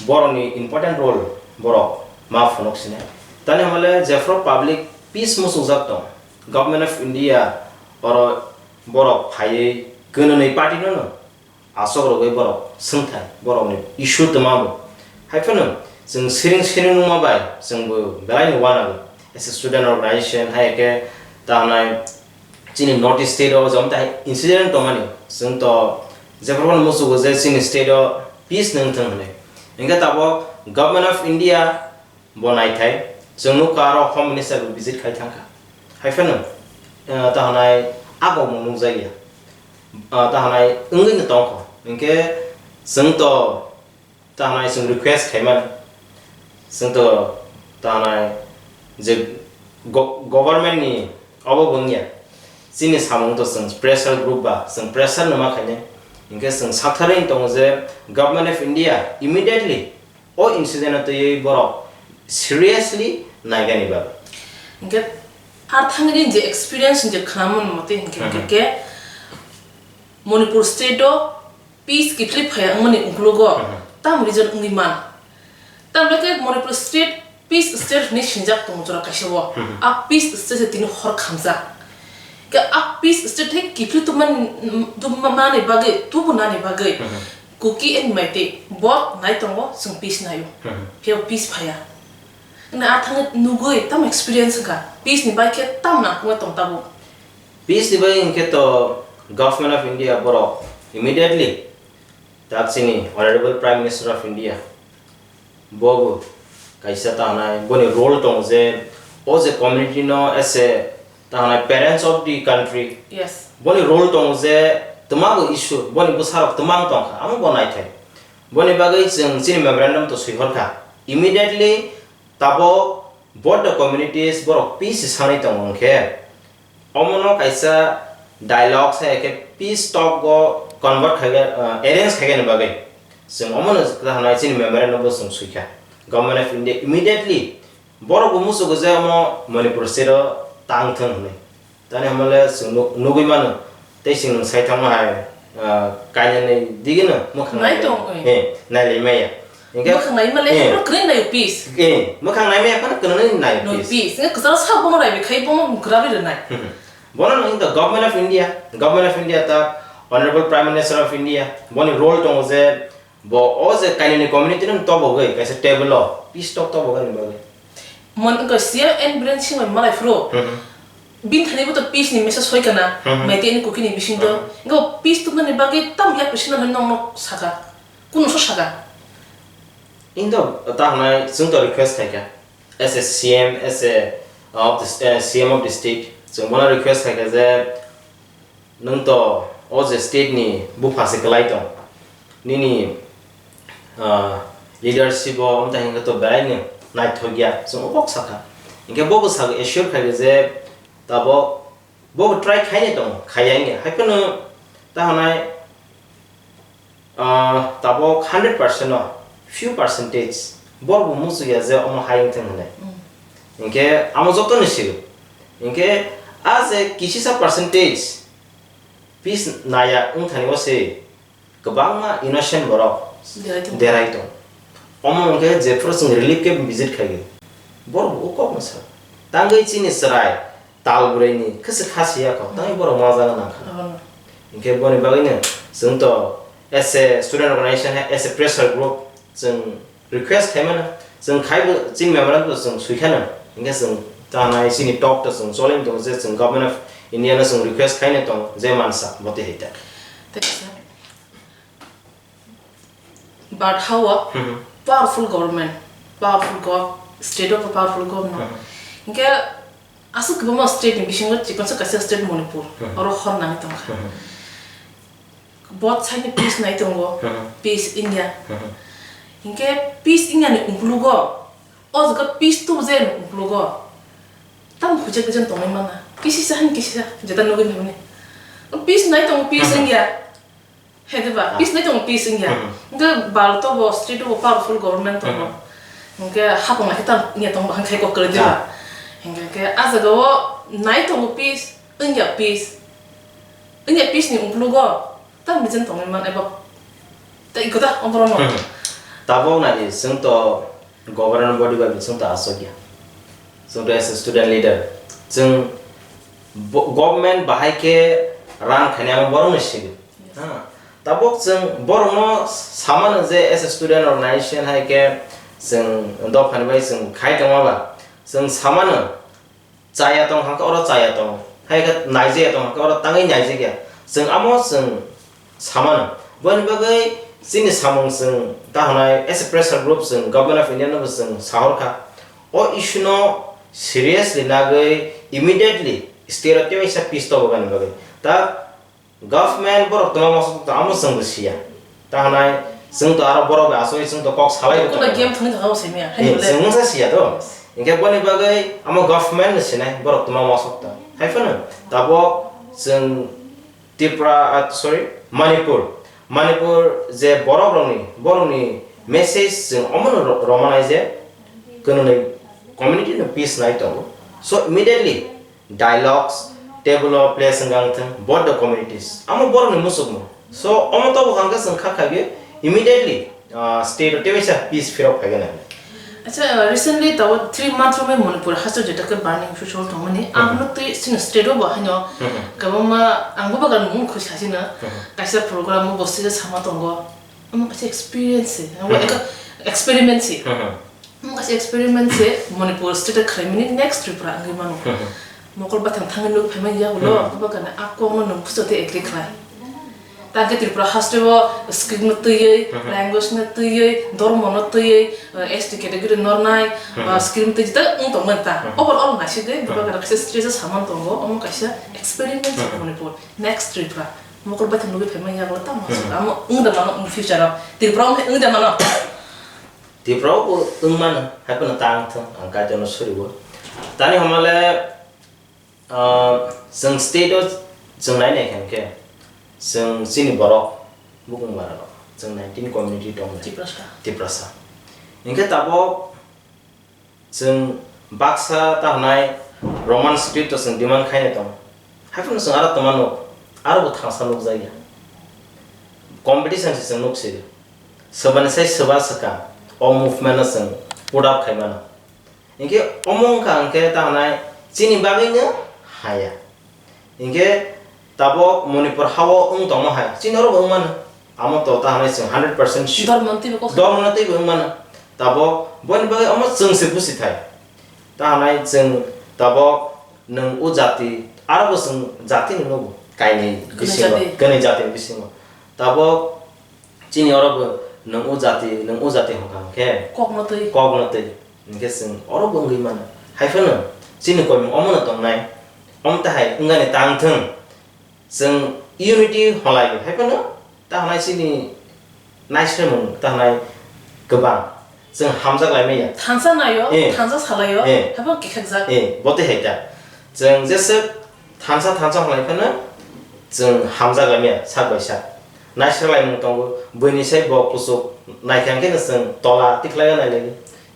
Borokni important role borok ma phunuk sinai. Tani hamale jephru public peace muchungjak tong. Government of India oro borok phaiwi kwnwnwi party no no. Asok rogwi borok swngthai, borokni issue twma bo. Hai phano chwng siring siring wngma bai chwng bo belai no uanago. As a student organization, hai khe ta hwnai chini North East state o jom tai incident tongmani, chwng to jephru phano muchugo je chini state o peace nwng thwng hwnwi. Hwnkhe tabok Government of India Bo naithai, chwng nukha aro Home Minister bo visit khai thangkha. Hai phano, eh, ta hwnai a kokno nukjakya. Ah, ta hwnai wngwi no tongkho. Hinkhe chwng to ta hwnai chwng request khaimani. Chwng to ta hwnai je go-, government ni obo bo wngya. Chini samung to chwng pressure group ba, chwng pressure no ma khainai. Hinkhe chwng saktharwi tongo je Government of India immediately O incident-o twiwi borok seriously naigani bagwi. Hinkhe ar thangni je experience je khwnamani motwi hinkhe, Mhm. hinkhe Manipur state-o peace kiphilwi phaiya wngmani ukologo Mhm. tamo reason wngwi man? Tamokhe Manipur state peace state hwnwi sinijak tongo jora kaisa-o. Mhm. A peace state se tini hor khamjak. Khe a peace state hai kiphilwi tongmani, tongmani bagwi, tubunani bagwi Mhm. Kuki and Meitei both nai tongo, chwng peace naio. Mhm. Phiya peace phaiya. Hwnwi a thangwi nugwi tamo experience wngkha. Peace ni bai khe tamo nangkukma tong tabuk. Peace ni bai hinkhe to Government of India borok immediately tak chini Honorable Prime Minister of India Bo bo kaisa ta hwnai, boni role tongo je, o je community no as a ta hwnai parents of the country. Yes. Boni role tongo je, twma bo issue, boni bwsarok twmang tongkha, amo bo naithai. Boni bagwi chwng chini memorandum to swi horkha. Immediately tabok both the communities borok peace se sanwi tongo hwnkhe, omono kaisa dialogue hai khe peace talk o convert khai, uh, arrange khai ni bagwi chwng omono kaham nai chini memorandum bo chwng swi kha. Government of India immediately borok bo muchugo je omo Manipur state o tang thung hwnwi. Tani hamle chwng nuk-, nugwi mano tei chwng nwng sai thangma hai, uh, kainani digino mwkhang nai nai tong, eh. Eh, nai lai maya. Hingke, mwkhang nai male, eh, kwrwi nai peace. Eh, mwkhang nai maya phano kwrwi nai no peace. Peace. Hingke kwcharo sa bono rai bi khai bono grabwi rwnai. Hmm. Bono no the Government of India, Government of India ta Honorable Prime Minister of India, boni role tongo je bo o je kainani community no tobogwi kaisa table o peace talk tobogwi ni bagwi. Mon wngkha C M N Biren Singh bai malai phuru. Hmm. Bini thani bo to peace ni message hoi kana, Hmm. Meitei ni Kuki ni bising to. Hmm. Ngo peace tubnani bagwi tam yak bising no nong nok saka. Kuno so saka. Indo ta hwnai chwng to request khai kha. As a C M, as a, uh, of the, uh, C M of the state, chwng bono request khai kha je nwng to o je state ni bupha se kwlai tong. Nini, uh, leadership o wngta hingkhe to belai no naithok ya, chwng o kok sakha. Hinkhe bobo saka assure khaikha je tabok bobo try khainai tongo, khaiya hinkhe. Haiphano ta hwnai, ah, tabok hundred percent no few percentage borok bo muchukya je omo hai wngthang hwnwi. Hinkhe amo jotoni sigo. Hinkhe a je kisisa percentage peace naya wngthani o se kwbangma innocent borok Derai tongo. Derai tong. Omo hwnkhe jephuru chwng relief camp visit khaigwi, borok bo o kokno sa. Tangwi chini chwrai tal bwrwini khwswk kha siya kho, tangwi borok ma jaga nangkha. Abono. Hinkhe boni bagwino chwng to as a student organization, as a pressure group, chwng request khaimano, chwng khaibo chini memorandum bo chwng swikhano, hinkhe chwng tanai chini talk to chwng choli tongo je chwng Government of India no chwng request khaina tongo je mansa botwi hai ta. Thank you, sir. But how a Hmm. powerful government, powerful gov-, state of a powerful governor. Hmm. Hinkhe aswk kwbangma state ni bisingo chikonsa kaisa state Manipur, Hmm. oro hor nangwi tongkha. Hmm. Both side ni peace nai tongo, Hmm. peace India. Hmm. Hinkhe peace India ni uklogo, o jaga peace tubu je ni uklogo, tamo huijak huijak tongwi mana. Kisisa hani kisisa, jeta nugwi mani. Peace nai tongo, peace Hmm. India. He diba, Ah. peace nai tongo, peace wngya. Mhm. Hwnkhe Bharat o bo state o bo powerful government tongo. Mhm. Hwnkhe hapang nai khe tam wngya tongo, bahai khai kok kwrwi diba? Ah. Hwnkhe khe ah jaga o nai tongo peace, wngya peace. Wngya peace ni uklogo tam bijan tongwi man eba tei koda oborok no. Mhm. Tabok nai di, chwng to government body bai chwng to aswk ya. Chwng to as a student leader, chwng bo-, government bahai khe rang khainai amo borok ni sigi. Yes. Ha. Tabok chwng borok no samano je as a student organization hai khe chwng dophani bai chwng khai tongma ba chwng samano chaya tong hangkhe oro chaya tong, hai khe naijaya tong hangkhe oro tangwi naijak ya. Chwng amo chwng samano. Boni bagwi chini samung chwng ta hwnai as a pressure group chwng Government of India no bo chwng sahor kha. O issue no seriously nagwi immediately state o tei waisa peace tobogani bagwi. Ta government borok tongma mosok tong amo chwng bo siya. Ta hwnai chwng to aro borok bai asugwi chwng to kok salai bo Kula tongo. Game thangwi thangwi bo simi ya. Eh, chwng wngsa siya to. Hinkhe boni bagwi amo government no sinai borok tongma mosok tong. Hai phano tabok chwng Tripura, ah, sorry, Manipur. Manipur je borok rokni, borokni message chwng omono ro-, romanai je kwnwi community no peace nai tongo. So immediately dialogues table o place wngkha wngthang both the communities. Amo borokni muchukmung. So omo tobo hangkhe chwng kha khaigwi immediately ah, state o tei waisa peace phirok phaiganai. Acha, uh, recently tawo three months romwi Manipur haste jeta khe burning social tongmani. Mhm. Ang no twi sini state o bo haino Mhm. kwbangma ang bo bagan mung khoi sasina Mhm. kaisa program o bo sija sama tongo. Omo kaisa experience se, omo Mhm. eka-, experiment se. Mhm. Omo kaisa experiment se Manipur state o khlaimani next Tripura wngwi mano. Mhm. Mokol bathang thangwi nuk phaimani yagulo, Mhm. bo bagana a kokno nwng bujo tei agree khlai. Tangkhe Tripura haste o script no twiwi, Mhm. language no twiwi, dormo no twiwi, eh, S T category nornai, Mhm. ba script twi jeta wng tongmani ta. Mhm. Overall naisik de, Mhm. bubagra kaisa stage o samani tongo, omo kaisa experiment Mhm. Manipur, next Tripura. Mokol baithang nugwi phaimani yagulo tamo Mhm. amo wng da mano in future o. Tripura o wng da mano. Tripura o bo wng mano, hai phano ta wng thung, ang Kaitorno suriwo. Tani hwnmale, Ah, chwng state o chwng nai nai khe, chwng chini borok bukung bara rok, chwng nineteen community tong nai. Tiprasa. Tiprasa. Hinkhe tabok chwng baksa ta hwnai Roman script o chwng demand khai nai tong. Haiphano chwng aro tongma nuk, aro bo thangsa nukjakya. Competition se chwng nuk sio. Swbani sai swba swkang o movement no chwng put up khai mano. Hinkhe omo wngkha hinkhe ta hwnai chini bagwino haya. Hinkhe tabok Manipur ha-o wng tongma hai chini oro bo wng mano. Amo to ta hwnai chwng hundred percent sure. Dormo twibo kok. Dormo no twibo wng mano. Tabok boni bagwi omo chwng se busi thai. Ta hwnai chwng tabok nwng o jati aro bo chwng jati ni nugo kainwi Kwnwi bisingo, jati. Kwnwi jati ni bisingo. Tabok Chini oro bo nwng o jati, nwng o jati hwnkha hwnkhe Kokno twi. Kokno twi. Hinkhe chwng oro bo wngwi mano. Hai phano chini koimung omono tongnai. Omo tahai wngani tang thung. Chwng unity hwnlai hai phano ta hwnai chini naisremung ta hwnai kwbang. Chwng hamjak lai maya. Thansa nayo, Eh. thansa salayo, Eh. habo kikhakjak. Eh, bo tei hai ta. Chwng jese thansa, thansa hwnlai phano chwng hamjak lai maya, sak bai sak. Naisra lai mung tongo, buini sai bo kuchuk naikha hwnkhe no chwng tola tikhlai nai lai.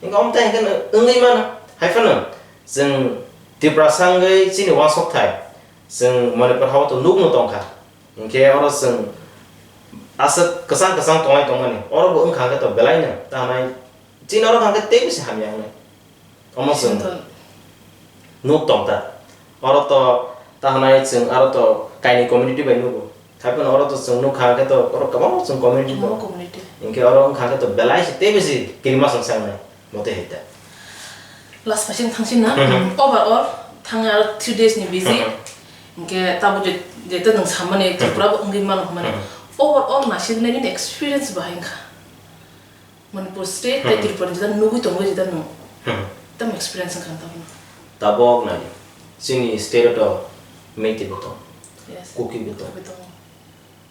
Hwnkhe omo tei hwnkhe no wngwi mano. Hai phano chwng Tiprasa wngwi chini uansuk thai, chwng Manipur hao to nukno tongkha. Hinkhe oro chwng aswk kwchang kwchang tongnai tongmani, oro bo wngkha hwnkhe to belai no ta hwnai chini oro hwnkhe teibo se hamya wngnai. Omo chwng Sinto. nuk tong ta. Oro to ta hwnai chwng aro to kainwi community bai nugo. Hai phano oro to chwng nukha hwnkhe to oro kwbangma chwng community Omo tongo. community. Hinkhe oro wngkha hwnkhe to belai se teibo se kirima chwng sangnai. Mote hai ta. Last question thangsin na. Mhm. Overall, thangwi aro three days ni busy. Mhm. Hinkhe tabuk je, jeta nwng samani Mhm. Tripura bo wngwi mano hwnmani. Mhm. Overall naisingni nini experience bahai wngkha? Manipur state tei Mhm. Tripura ni jeta nugwi tongwi jeta nwng. Mhm. Tamo experience wngkha tabuk? Tabuk nai. Chini state o to Meitei bo tong. Yes. Kuki bo tong. Kuki bo tong.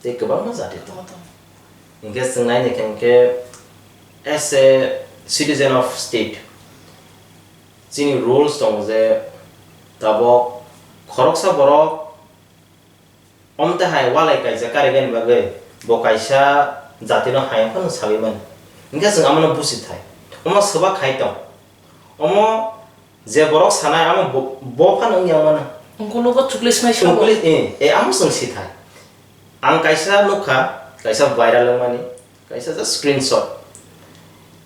Tei kwbangma jati tongo. Tongo, tongo. Hinkhe chwng nai naikha hinkhe as a citizen of state, chini rules tongo je tabuk khoroksa borok omte hai walai kaisa karigani bagwi bo kaisa jatino hayung phano sagwi mano. Hinkhe chwng amono busi thai. Omo swbak khai tong. Omo je borok sanai amo bo, bo phano wngya mano. Ungkulugo chukli swmai sabo. Chukli, eh, eh, amo chwng si thai. Ang kaisa nukha, kaisa viral wngmani, kaisa just screenshot.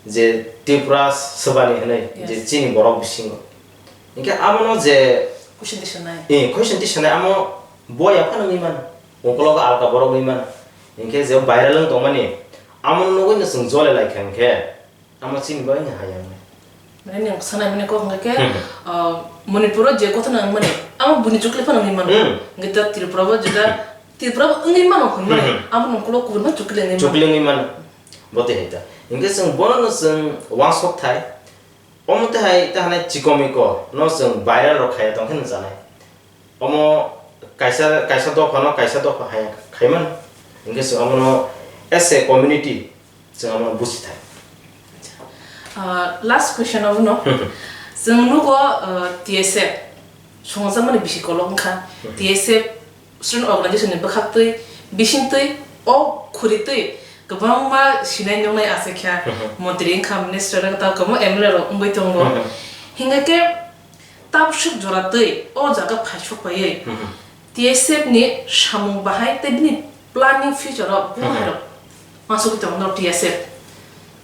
Je Tripura swbani hwnwi, je Yes. chini borok bisingo. Hinkhe amono je Question tisanai. Eh, question tisanai amo boya phano wngwi mano. Ungkulugo alka borok wngwi mano. Hinkhe je viral wng tongmani, amono nugwi no chwng jole laikha hinkhe. Amo chini bo wngya hayang. Mane nwng sanai mane kok hwnkhe, Hmm. ah, Manipur o je kothoma wngmani, amo buini chukli phano wngwi mano. Hmm. Hwnkhe da Tripura bo jeta, Tripura bo wngwi mano hwnmani, Hmm. amo nokolo kubun ma chukli wngwi mano. Chukli wngwi mano. Bo tei hai ta. Hwnkhe chwng bono no chwng uansuk thai. Omo tei hai ta hanai chikomiko no chwng viral rok khaiya tongkhe no chanai. Omo kaisa, kaisa dophano kaisa dopha hai khaimano. Hinkhe chwng omono as a community chwng omono buchi thai. Ah, last question abono. Chwng nugo, ah, T S F songjakmani bisi kolok wngkha. Hmm. T S F student organization ni bwkhaktwi, bisingtwi, o khuritwi kwbangma sinai nuknai achaikha. Hmm. Montri wngkha, minister wngkha, tamo M L A rok wngwi tongo. Hmm. Hinkhe khe Tabswk jora twi o jaga phaisok paiwi Mhm. T S F ni samung bahai tei bini planning future o buma Mhm. hai rok masuk tong no T S F.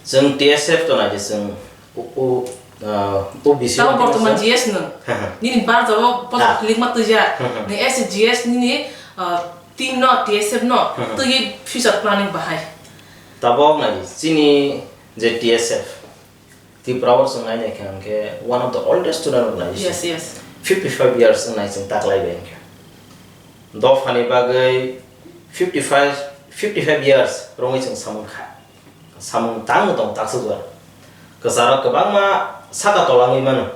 Chwng T S F to nai je chwng o, o, ah, o bisi Tamo o bortoman G S nwng. Nini barja o potok Ha. Likma twijak. Mhm. Ni S G S nini, ah, team no T S F no Mhm. Twi future planning bahai. Tabok nai chini je T S F. Tripura o chwng nai naikha hwnkhe one of the oldest student organization. Yes, yes. Fifty five years wngnai chwng taklai bai hwnkhe. Dophani bagwi fifty five, fifty five years romwi chwng samung kha. Samung tangno tong taksuk jora. Kwcharo kwbangma saka tolangwi mano.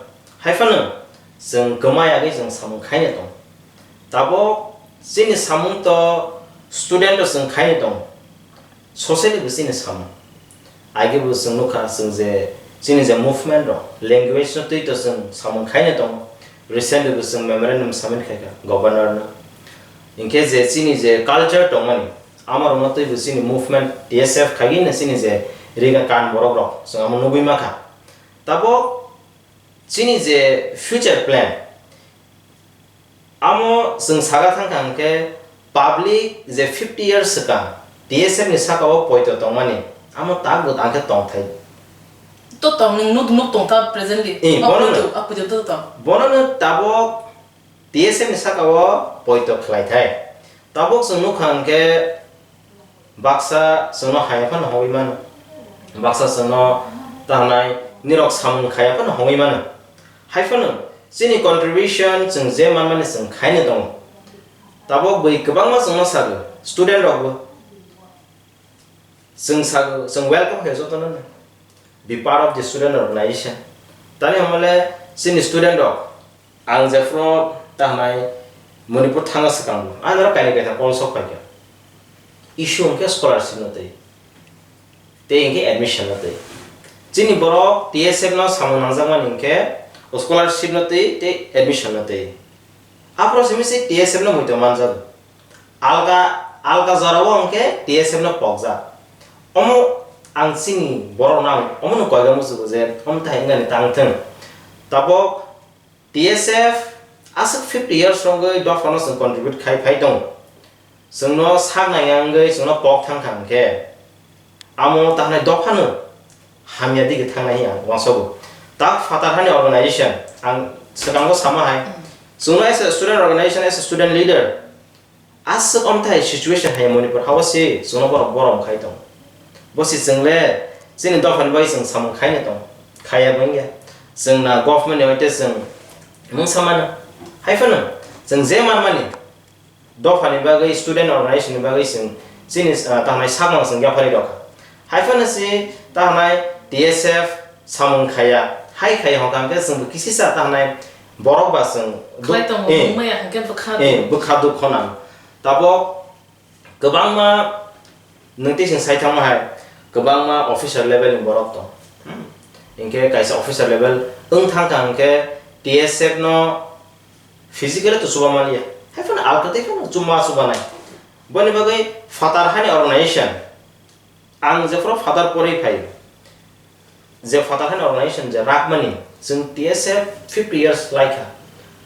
Haiphano chwng kwma yagwi chwng samung khaina tong. Tabok chini samung to student rok chwng khaina tong. Socially bo chini samung. Age bo chwng nukha chwng je chini je movement rok, language no twi to chwng samung khaina tongo. Recently bo chwng memorandum submit khaikha governor no. Hinkhe je chini je culture tongmani, amo rokno twi bo chini movement T S F khaigwi no chini je riga kan borok rok chwng amo nugwi mankha. Tabok chini je future plan, amo chwng saga thangkha hwnkhe public je fifty years swkang T S F ni saka o poito tongmani, amo takbo tangkhe tongthai. To tong nwng nuk, nuk tongkha presently. Eh, O bono poito, no. O poito to tong. Bono no tabok T S F ni saka o poito khlaithai. Tabok chwng nukha hwnkhe baksa chwngno haya phano hongwi mano. Baksa chwngno ta hwnai nirok samung khaya phano hongwi mano. Hai phano chini contribution chwng je manmani chwng khaina tongo. Tabok bwi kwbangma chwngno sago, student rokbo. Chwng sago, chwng welcome khe jotono no. Be part of the student organization. Tani hamale chini student rok, ang jephru ta hwnai Manipur thangna swkang bo, ang norok kainwi kaitham call sok phaikha. Issue hwnkhe scholarship no twi. Tei hwnkhe admission no twi. Chini borok T S F no samung nangjakmani hinkhe scholarship no twi tei admission no twi. Aphuru simi se T S F no muitu manjago. Alga, alga jorao hinkhe T S F no pokjak. Omo ang chini borok no ang omo no koiga muchugo je omo thai wngnani tang thung. Tabok T S F aswk fifty years rogwi dophano chwng contribute khai phai tongo. Chwngno sak naiya wngwi chwngno pok thang kha hinkhe amo tahnai dophano hamya dige thangnai hinwi ang uansukgo. Tak phatar hani organization ang swkango sama hai. Chwngno as a student organization, as a student leader, aswk omthai situation hai Manipur hao se chwngno borok borom khai tongo. Bo se chwng le chini dophani bai chwng samung khaina tongo. Khaiya bo wngya. Chwng na government ni hoite chwng mungsa mano. Hai phano chwng je manmani dophani bagwi student organization ni bagwi chwng chini, ah, tahnai sakno chwng yapharwi rwkha. Hai phano se tahnai T S F samung khaiya, hai khaiya hwnkha hwnkhe chwngbo kisisa tahnai borok ba chwng duk-, Khlai tongo, eh, wngmaya hwnkhe bwkha eh, duk. Bwkha duk khonang. Tabok kwbangma nwng tei chwng sai thangma hai, kwbangma officer level ni borok tong. Hmm. Hinkhe kaisa officer level wng thang kha hinkhe T S F no physically to chuba maliya. Hai phano alka tei phano chuma chubanai. Boni bagwi phatar hani organization. Ang jephuru phatar porwi phaio, je phatar hani organization je rakmani, chwng T S F fifty years laikha.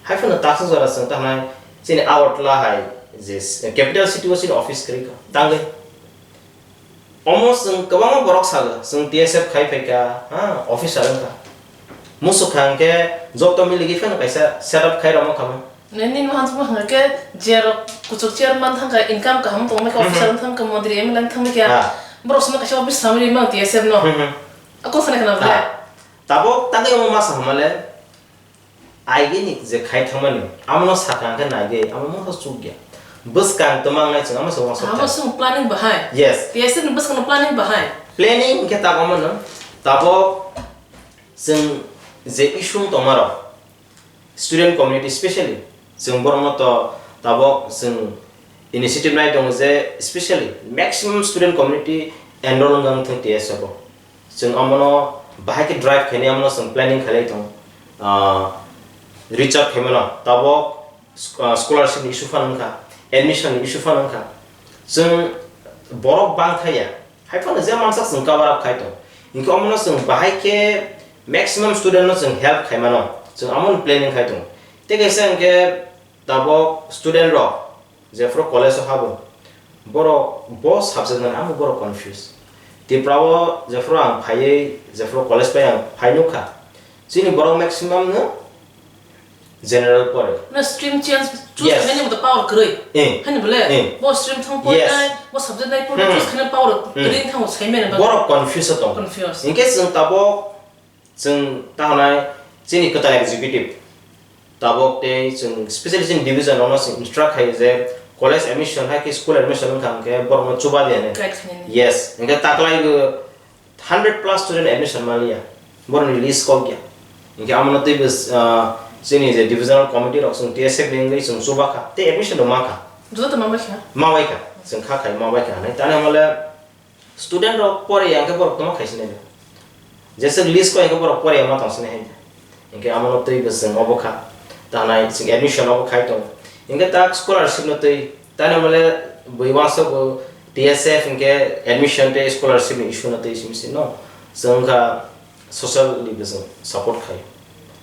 Hai phano taksa jora chwng tahnai chini Agartala hai je s-, capital city o chini office kwrwi kha. Tangwi omo chwng kwbangma borok sago, chwng T S F khai phaikha, ha, officer wngkha. Musuk kha hwnkhe joto miligwi phano kaisa set up khai rwma kha. Nini mahan sukma hwnkhe je rok kuchuk chairman thangkha, income kaham tongmai kha, Mhm. Officer wng thangkha, montri M L A wng thangmai kha. Ah. Borok sono kaisa office samani mang T S F no. Mhm. Ako sana kana bole. Ah. Tabok tangwi omo masa hamale, aigini je khai thangmani, amono sakha hwnkhe naigwi, amo mokho chukya. Bwskang twmang nai chwng amo se wansuk. Amo chwng planning bahai. Yes. T S F ni bwskang no planning bahai. Planning hwnkhe tabok omono, tabok chwng je issue tongmarok, student community specially, chwng borokno to tabok chwng initiative nai tongo je specially maximum student community enroll wng thung T S F o. Chwng omono bahai khe drive khainai, omono chwng planning khailai tongo. Ah, reach out khaimano tabok sc-, ah, scholarship ni issue phano wngkha, admission ni issue phano wngkha. Chwng borok bang thaya. Hai phano je mansak chwng cover up khai tongo. Hinkhe omono chwng bahai khe maximum student no chwng help khai mano. Chwng amoni planning khai tongo. Tei kaisa hinkhe tabok student rok jephuru college o habo, borok bo subject mani amo borok confuse. Tripura o jephuru ang phaiwi, jephuru college bai ang phai nukha, chini borok maximum no general pore. Na stream change choose Yes. Khainai mo to power kwrwi. Eh. Hani bole? Eh. Bo stream thang pore Yes. Nai, bo subject nai pore Hmm. Choose khainai power Hmm. Kwrwi thang sai mene ba. Borok confuse tong. Confuse. Hinkhe chwng tabok chwng tahanai chini kwtal executive tabok tei chwng specially chini division ono chwng instruct khai je college admission hai khe school admission wngkha hwnkhe borokno chuba di hinwi. Guide khainani. Yes. Hinkhe taklai bo hundred plus student admission maliya, borokni list kok ya. Hinkhe amono teibo, ah, chini je divisional committee rok chwng T S F ni wngwi chwng chubakha, tei admission rok mankha. Joto to mabaikha? Mabaikha, chwng kha khai mabaikha hinwi. Tani hamale student rok pore ya, hinkhe borok tongma khai sinai da. Jeswk list kok, hinkhe borok pore ya ma tong sinai hai da. Hinkhe amono teibo chwng obo kha. Tanai chwng admission obo khai tongo. Hinkhe tak scholarship no tei Tani mole bui uansuk bo T S F hinkhe admission tei scholarship ni issue no tei simi sino. Chwng wngkha social leader chwng support khai.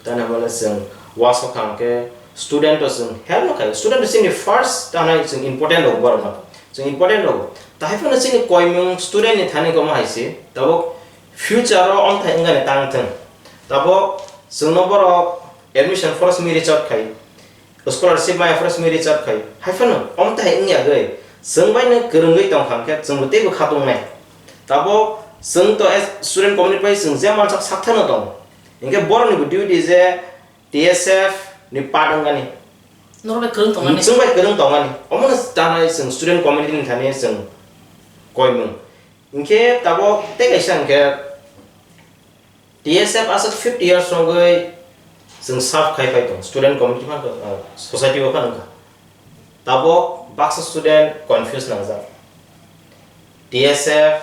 Tani mole chwng uansuk kha hinkhe student o chwng help no khai. Student chini first tanai chwng important rok borok no. Chwng important rok. Tahai phano chini koimung student ni thani komo hai se. Tabuk future o omthai wngani tang thung. Tabuk chwngno borok admission first mi reach out khai. Scholarship maya phano simi reach out khai. Hai phano, omo tai wngya gwi. Chwng bai no kwrwngwi tong kha, hwnkhe chwngbo teibo kha tongnai. Tabok chwng to as student community bai chwng je mansak sakthano tongo. Hinkhe borokni bo duty je T S F ni part wngmani. Norok bai kwrwng tongnani. Chwng bai kwrwng tongnani. Omono tanai chwng student community ni thani chwng koimung. Hinkhe tabok tei kaisa hinkhe T S F aswk fifty years rogwi chwng serve khai phai tongo, student committee phano, uh, society o phano wngkha. Tabok baksa student confuse nangjak. T S F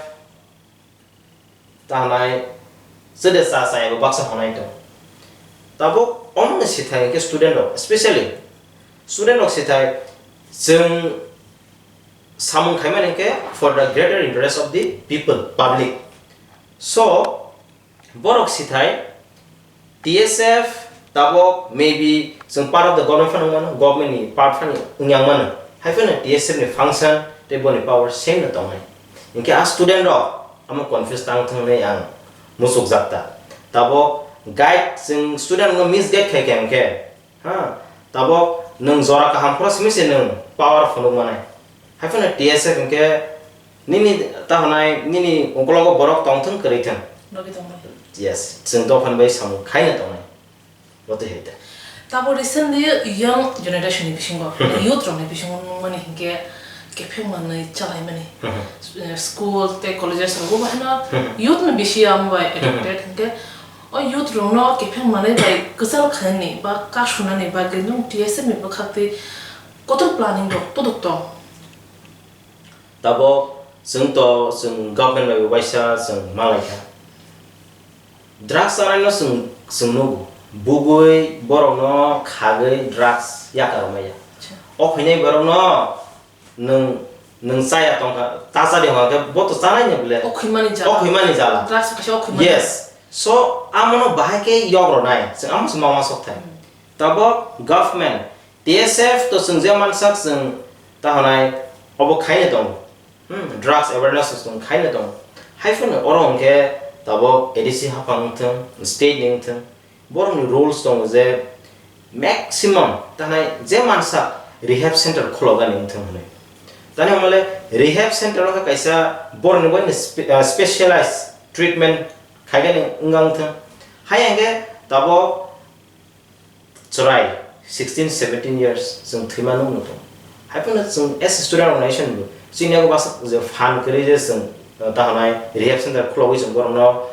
tanai Chwde cha cha ebo baksa honai tong. Tabuk omo ni sithai hwnkhe student rok, specially student rok sithai chwng samung khaimani hwnkhe for the greater interest of the people, public. So, borok sithai T S F tabuk maybe chwng part of the government phano wngmano, government ni part phano wngya wngmano. Hai phano T S F ni function tei boni power same no tongnai. Hinkhe a student rok amo confuse tang thung hinwi ang muchukjak ta. Tabuk guide chwng student no misguide khai kha hinkhe, ha, tabuk nwng jora kaham phoro simi se nwng power phunuk manai. Hai phano T S F hinkhe nini ta hwnai nini ukologo borok tongthwng kwrwi thwng. Logi tongbai. Yes, chwng dophani bai samung khaina tongnai. Bo twi hai ta. Tabo recently young generation ni bisingo, Mhm. youth rok ni bisingo nukmani hinkhe kepheng manwi chalaimani. Mhm. Eh, school tei colleges rogo bahino Mhm. youth no bisi amo bai Mhm. addicted hinkhe o youth rok no kepheng manwi bai kwchal khainani ba kasunani bagwi nwng T S F ni bwkhak twi kotor planning rok todok tong. Tabok chwng to chwng government bai bo waisa chwng malaikha. Drugs chanaino chwng chwng nugo. Bugwi borokno khagwi drugs yakarok maya. Acha. O khainai borokno nwng nwng chaya tongkha, ta chadi hwnkhe bo to chanai ni bole. O khwimani jala. O khwimani jala. Drugs kaisa o khwimani. Yes. So amono bahai khe yok rwnai. Chwng amo se mama sok thai. Hmm. Tabok government T S F to chwng je mansak chwng ta hwnai obo khaina tongo. Hmm, drugs awareness chwng khaina tongo. Hai phano oro hwnkhe tabok A D C haphang wngthwng, state ni wngthwng, borokni rules tongo je maximum ta hwnai je mansak rehab center khulogani wngthwng hwnwi. Tani hwnmale rehab center wngkha kaisa borokni bai spe-, ah, specialized treatment khaigani wngya wngthwng. Hai hwnkhe tabok chwrai sixteen seventeen years chwng thwima nukno tongo. Hai phano chwng as a student organization bo chini yago bwswk je fund kwrwi je chwng, uh, ta hwnai rehab center khulogwi chwng borokno,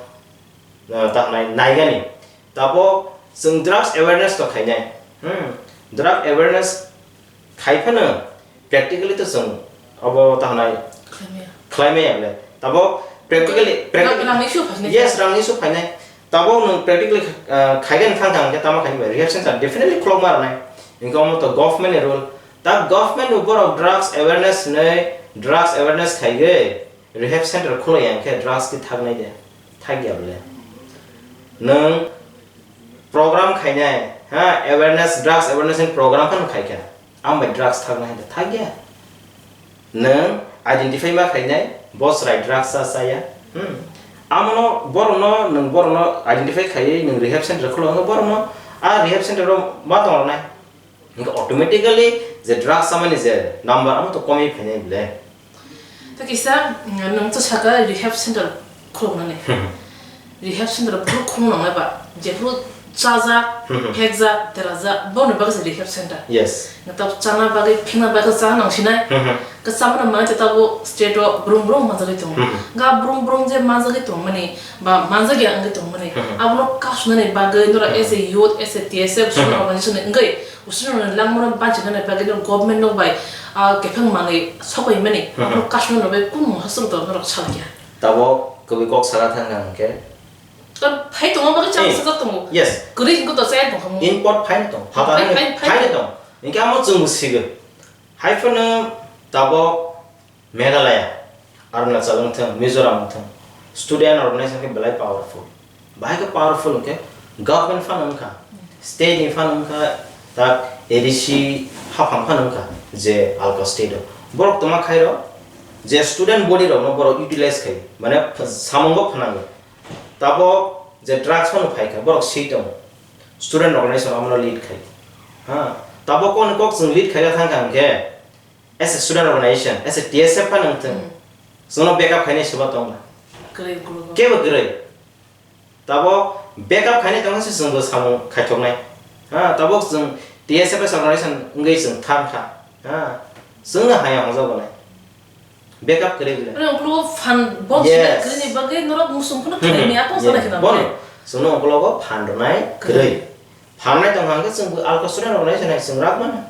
uh, ta hwnai naigani. Tabok chwng drugs awareness to khainai. Hmm. Drug awareness khai phano practically to chwng abo ta hwnai khlaimaya. Khlaimaya bole. Tabo practically, Rang-, practically rangni issue phainai. Yes, rangni issue phainai. Tabo nwng practically, ah, khaigen thang thang khe tamo khaini bai rehab center definitely khulokma rwnai. Hinkhe omo to government ni rule. Ta government bo borok drugs awareness hinwi drugs awareness khaigwi rehab center khulai ya khe drugs ki thaknai de? Thakya bole. Nwng program khainai, ha, awareness, drugs awareness ni program phano khaikha. Ang bai drugs thakna hai thakya. Nwng identify ma khainai, bo chwrai drugs cha chaya. Hmm. Amono borokno, nwng borokno identify khaiwi nwng rehab center khulokno borokno a rehab center o ma tongnai. Hinkhe automatically je drugs chamani je number amo to komwi phainai bole. Ta kisa, mm, nwng to saka rehab center khuloknani. Hmm. Rehab center phuru khuloknai ba, jephuru chajak, Hmm. phekjak, derajak, boni bagwi se rehab center. Yes. Nwng to chana bagwi, phekna bagwi cha nang sinai. Hmm. Ka chamani manwi to tabo state o brum brum manjagwi tongo. Hmm. Ga brum brum je manjagwi tongmani, ba manjagya wngwi tongmani, Hmm. abono kasunani bagwi nora Hmm. as a youth, as a T S F, Hmm. organization ni wngwi, Usino langmano banchi nani bagwi no government no bai, ah, kephang manwi sokoi mani, Mhm. Abono kasno no bai kun mung hasro to norok salya. Tabo kwbwi kok saka thang thang khe. Kan phai tongo bagwi chang Eh, sajak tongo. Yes. Kwrwi hwnkhe to chaya tong khamu. Import phai tong. Phai, Phatani phai, phai. Phai tong. Hinkhe amo chwng bo sigo. Hai phano tabo Meghalaya, Arunachal wngthung, Mizoram wngthung, student organization khe belai powerful. Bahai khe powerful hwnkhe government phano wngkha, state ni phano wngkha, tak A D C haphang phano wngkha je alka state o. Borok tongma khairo je student body rokno borok utilize khai, mane ph-, samungo phnango. Tabok je drugs phano phaikha, borok swi tongo. Student organization omono lead khai. Ha, tabok kok ni kok chwng lead khaina thangkha hwnkhe, as a student organization, as a T S F phano wngthung. Hmm. Chwngno backup khainai soba tongna. Kwrwi, kwrwi. Kebo kwrwi. Tabok backup khainai tongkha se chwngbo samung khaithoknai. Ha, tabok chwng T S F as organization wngwi chwng thangkha. Ha, chwngno haya hongjago nai. Backup kwrwi bwle. Oro unkulugo phan box Yes. Kwrwini bagwi norok muchung phano Hmm. Kwrwini atong Yes. Sana kheno Bono. Chwngno unkulugo phan rwnai kwrwi. Phan rwnai tongkha hwnkhe chwngbo alka student organization hai chwng rak mano.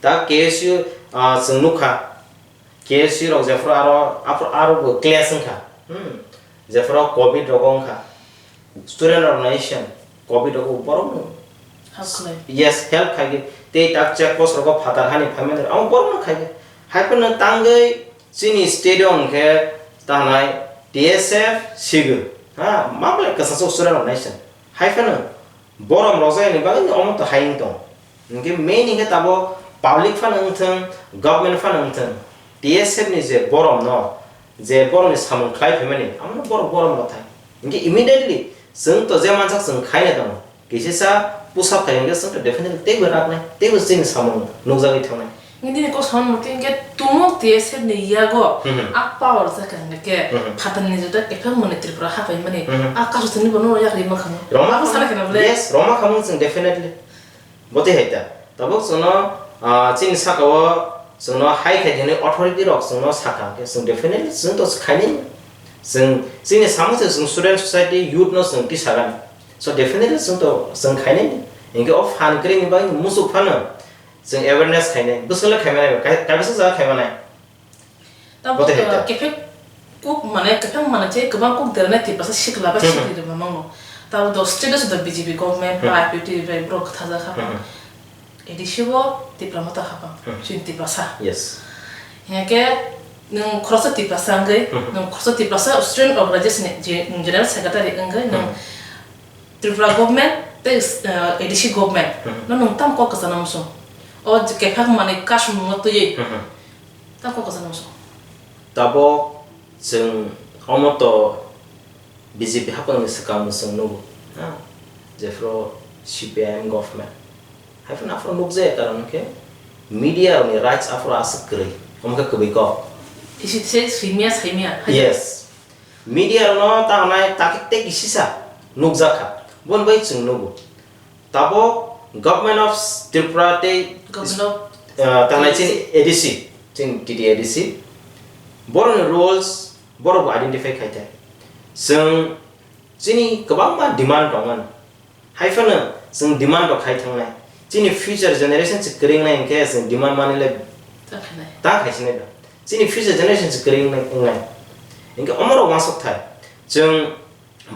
Ta K S U, ah, chwng nukha, K S U rok jephuru aro, aphuru aro bo clash wngkha, hmm, jephuru covid rok wngkha, student organization, covid rogo borok no, yes, help khai di. Tei tak check post rogo phatar hani phaimani amo borok no khai di. Hai phano tangwi chini state o hwnkhe tanai T S F sigwi, ha, mamle kwchasuk student organization. Hai phano borom rojak ni bagwi omo to hai wng tong. Hingke main hingke tabo public phano wngthong, government phano wngthong, T S F ni je borom no, je borom ni samung khlai phaimani, amo no borok borom rok thai. Hingke immediately chwng to je mansak chwng khaina tongo. Kisa sa push up khai hingke chwng to definitely teibo raknai, teibo chini samung nukjagwi thangnai. Nini kok samung motwi hingke tumung T S F ni yago Hmm. a power jakha hingke Hmm. phatar ni jota ephang mani Tripura hapai mani Hmm. a kasu thani bono yak rima khamu. Roma Amo sana khamu, khena bole. Yes, roma khamu chwng definitely. Botwi hai ta. Tabuk chwngno, ah, chini saka o chwngno hai khai hwnwi authority rok chwngno sakha, hwnkhe chwng definitely chwng to khainai. Chwng chini samung se chwng student society, youth no chwng tisagani. So definitely chwng to chwng khainai. Hwnkhe o phan kwrwini bagwi muchuk phano chwng awareness khainai. Bwswk le khaimanai, kai-, kaisa jaga khaimanai. Tabo Bote hai ta. Kephek kuk mane, kephek mane che kwbang kuk derane Tiprasa sikla ba Hmm. sikli rwma mangno. Tabo do state o do B J P government, Hmm. ba I P F T bai borok kwtha jakha. Hmm. A D C bo Tipra Motha hapang, Hmm. chini Tiprasa. Yes. Hingke nwng khoroksa Tiprasa wngwi, Hmm. nwng khoroksa Tiprasa Student Organization ni je-, General Secretary wngwi nwng Hmm. Tripura government tei, uh, A D C government Hmm. no nwng tam kok kwchana muchung. O je kephek mane kasumung no twiwi Hmm. Tamo kok kwchangma song. Tabok chwng omo to B J P haphangni swkangno chwng nugo, ha? Jephru C P I M government. Haiphano aphuru nukjaya karon khe media rokni rights aphuru aswk kwrwi. Omo khe kwbwi kok. Isi se swimya saimya. Yes. Media rokno ta hwnai takik tei kisisa nukjakha. Boni bai chwng nugo. Tabok Government of Tripura tei Government of uh, tanai chini A D C, chini T T A D C, borokni roles borok bo identify khai thai. Chwng chini kwbangma demand tongmani. Haiphano chwng demand rok khai thangnai. Chini future generation se kwrwi wngnai hwnkhe chwng demand mani le Ta khainai. Ta khaisinai da. Chini future generation se kwrwi wngnai, wngnai. Hwnkhe omorok uansuk thai. Chwng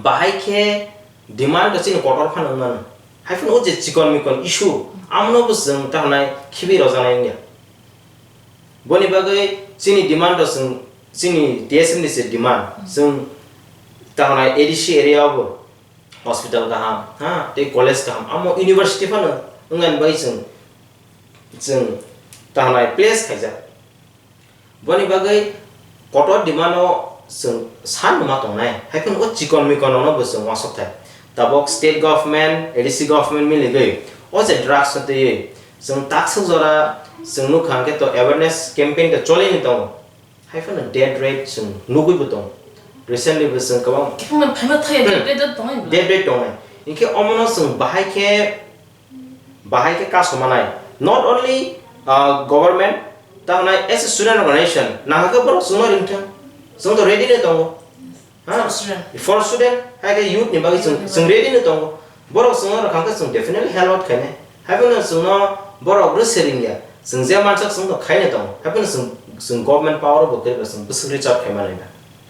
bahai khe demand rok chini kotor phano wngmano. Haiphano o je chikon mikon issue, amono bo chwng ta hwnai khibi rojaknai wngya. Boni bagwi chini demand rok chwng, chini T S F ni se demand, chwng ta hwnai A D C area o bo hospital kaham, ha, tei college kaham, amo university phano wngani bagwi chwng, chwng ta hwnai place khaijak. Boni bagwi kotor demand-o chwng san ma tongnai, hai phano o chikon mikon rokno bo chwng uansuk thai. Tabok state government, A D C government miligwi o je drugs no twiwi chwng takswk jora chwng nukha hwnkhe to awareness campaign to choli ni tongo. Hai phano death rate chwng nugwi bo tongo. Recently bo chwng kwbang Kiphilma phaima thaya Hmm. death rate tongnai. Death rate tongnai. Hinkhe omono chwng bahai khe Bahai khe kaso manai. Not only, uh, government, ta hwnai as a student organization, nahakhe borok chwngno ringthang. Chwng to ready no tongo. Ha? For student. For student, hai khe youth ni bagwi chwng, Youth ni chwng bagwi. Ready no tongo. Borok chwngno rwkha khe chwng definitely help out khainai. Hai phano chwngno borok rwse ringya. Chwng je mansak chwng to khaino tongo. Hai phano chwng, chwng government power bo kwrwi ba chwng bwswk reach out khai manai ba.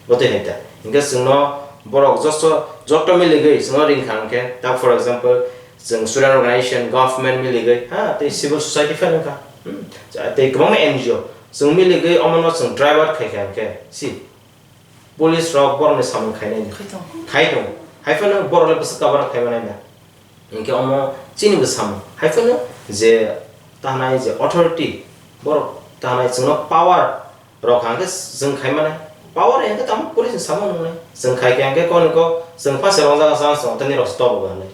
Bo twi hai ta. Hinkhe chwngno borok joto, joto miligwi chwngno ringkha hinkhe, ta for example, chwng student organization, government miligwi, ha, tei civil society phano wngkha. Hmm. Tei kwbangma N G O. Chwng miligwi omono chwng drive out khaikha hinkhe, si, police rok borokni samung khainai. Khai tongo. Khai tongo. Hai phano borok le bwswk kabar khai manai na. Hinkhe omo chini bo samung. Hai phano je ta hwnai je authority, borok ta hwnai chwngno power rok hwnkhe chwng khai mano. Power hwnkhe tamo police ni samung nwngnai. Chwng khai khe hwnkhe kok ni kok chwng pha se rong jaga chance tongo, tei nirok se tobo bo hwnwi.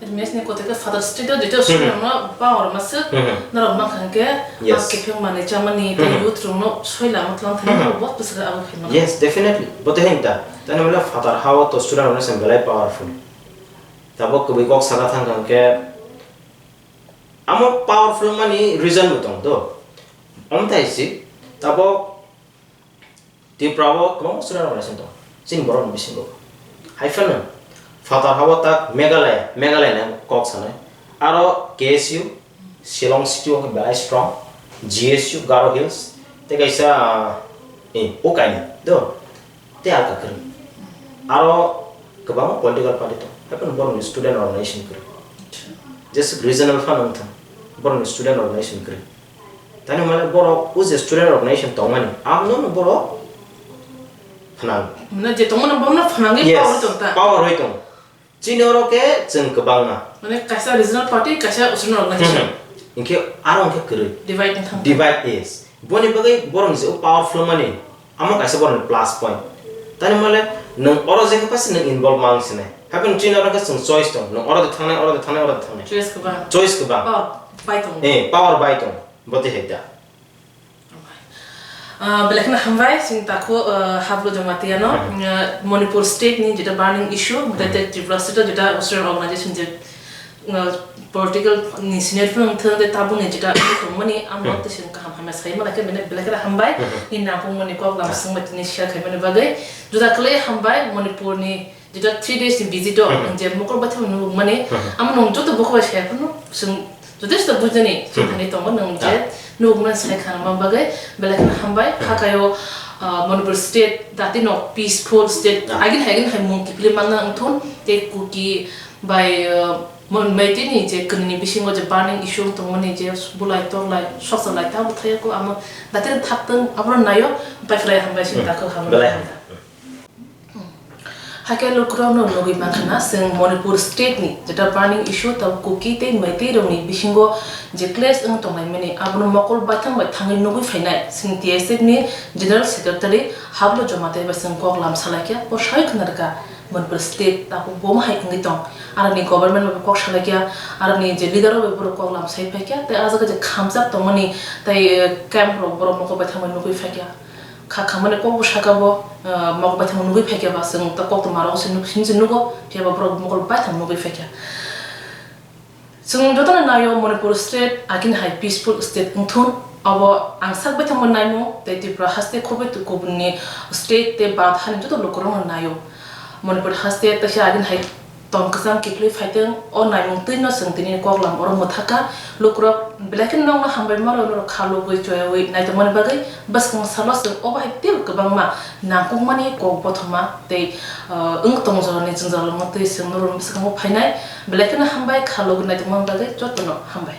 Mes ni kote khe Father State o jeto Hmm. sumung no power ma swk Hmm. norok ma kha hwnkhe Yes. a kiphilma ni chamani tei Hmm. youth rok no soi lama tlang thani Hmm. norok bo bwswk abo khai mano. Yes, definitely. Bo tei hinta. Tani mala Father hao to student rok se belai powerful. Tabok kwbwi kok saka thang kha hwnkhe amo powerful mani reason bo tong do. Omthai si tabok Tripura o kwbangma student organization tongo, chini borok ni bisingo. Hai phano phatar habo tak Meghalaya, Meghalaya ni kok sanai. Aro K S U, Shillong City o khe belai strong, G S U, Garo Hills, tei kaisa, ah, eh, Ukaini, do, tei alka kwrwi. Aro kwbangma political party tongo. Haikhe borokni student organization kwrwi. Jesuk regional phano wngthang, borokni student organization kwrwi. Tani hwnmale borok o je student organization tongmani, abono borok phnang. Mane je tongmani bono phnangwi Yes, power tong ta. Power oi tong. Chini oro khe chwng kwbangma. Mane kaisa regional party, kaisa student organization. Hmm. Hinkhe aro hinkhe kwrwi. Divide wngthang. Divide is. Boni bagwi borokni je o powerful mani, amo kaisa borokni plus point. Tani hwnmale nwng oro je khe phasi nwng involve mang sinai. Haikhe nwng chini oro khe chwng choice tong. Nwng oro de thangnai, oro de thangnai, oro de thangnai. Choice kwbang. Choice kwbang. Oh, bai tongo. Eh, power bai tong. Bo twi hai da. Ah, belai kheno hambai, chwng takhu, ah, Hablo Jamatia no, Hmm. ah, Manipur state ni jeta burning issue, Hmm. tei Tripura state o jeta student organization je, ah, political ni senior phano wngthang, tei tabuk ni jeta tongmani, amo Hmm. tei chwng kaham hamya sai mano khe, bene belai kheno hambai, Hmm. ni nangkukmani kok lam Ah. swngma tini share khaimani bagwi, juda kwlai hambai, Manipur ni Jeta three days ni visit o Hmm. ang je mokol baithang nukmani, Hmm. amo nwng joto bokol bai saya phano chwng jotesto bujani chwng Hmm. thani tongo nwng je Ah. nukmani sai kha ma bagwi belai kheno hambai. Hmm. Hakhe o, ah, Manipur state dati no peaceful state Ah. agin hai agin hai mung kiphilwi manna wngthun tei Kuki bai, ah, Mon-, Meitei ni je kwnwi ni bisingo je burning issue wng tongmani je bulai toklai soksa lai ta bwthai ko amo dati no thak tong abo no naio bai phlai hambai sini Hmm. takho hambai. Belai hambai. Hakhe lukurokno nugwi mankha, chwng Manipur state ni jeta burning issue tei Kuki tei Meitei rokni bisingo je clash wng tonglaimani, abono mokol baithang bai thangwi nugwi phainai, chini T S F ni General Secretary Hablo Jamatia bai chwng kok lam salaikha, bo sai khna rwkha Manipur state tabuk bomo hai wngwi tong, aroni government bai kok salaikha, aroni je leader rok bai borok kok lam sai phaikha, tei ah jaga je khamjak tongmani tei, eh, camp rok borok mokol baithang bai nugwi phaikha. Kha khamani kokbo saka bo, ah, mokol baithang nugwi phaikha ba, chwng ta koktwma rok se nuk-, simi se nugo, phiya ba borok mokol baithang nugwi phaikha. Chwng jotono naio Manipur state agini hai peaceful state wngthun, abo ang sak baithangbo naimung tei Tripura haste khoboi tu kubuni state tei Bharat hani joto lukurokno naio. Manipur haste teisa agini hai tong kwchang kiphilwi phaitwng, o naimung twino chwng tini kok lam oro mwthakha. Lukurok belai kheno nokno hambai maro, norok kha lugwi choyawi naitongmani bagwi bwskang salo chwng obo hai teibo kwbangma nangkukmani kok bothoma tei, ah, wng tong jorani jwngjal wngma twi chwng norokni bwskango phainai. Belai kheno hambai kha lugwi naitongmani bagwi jotono hambai.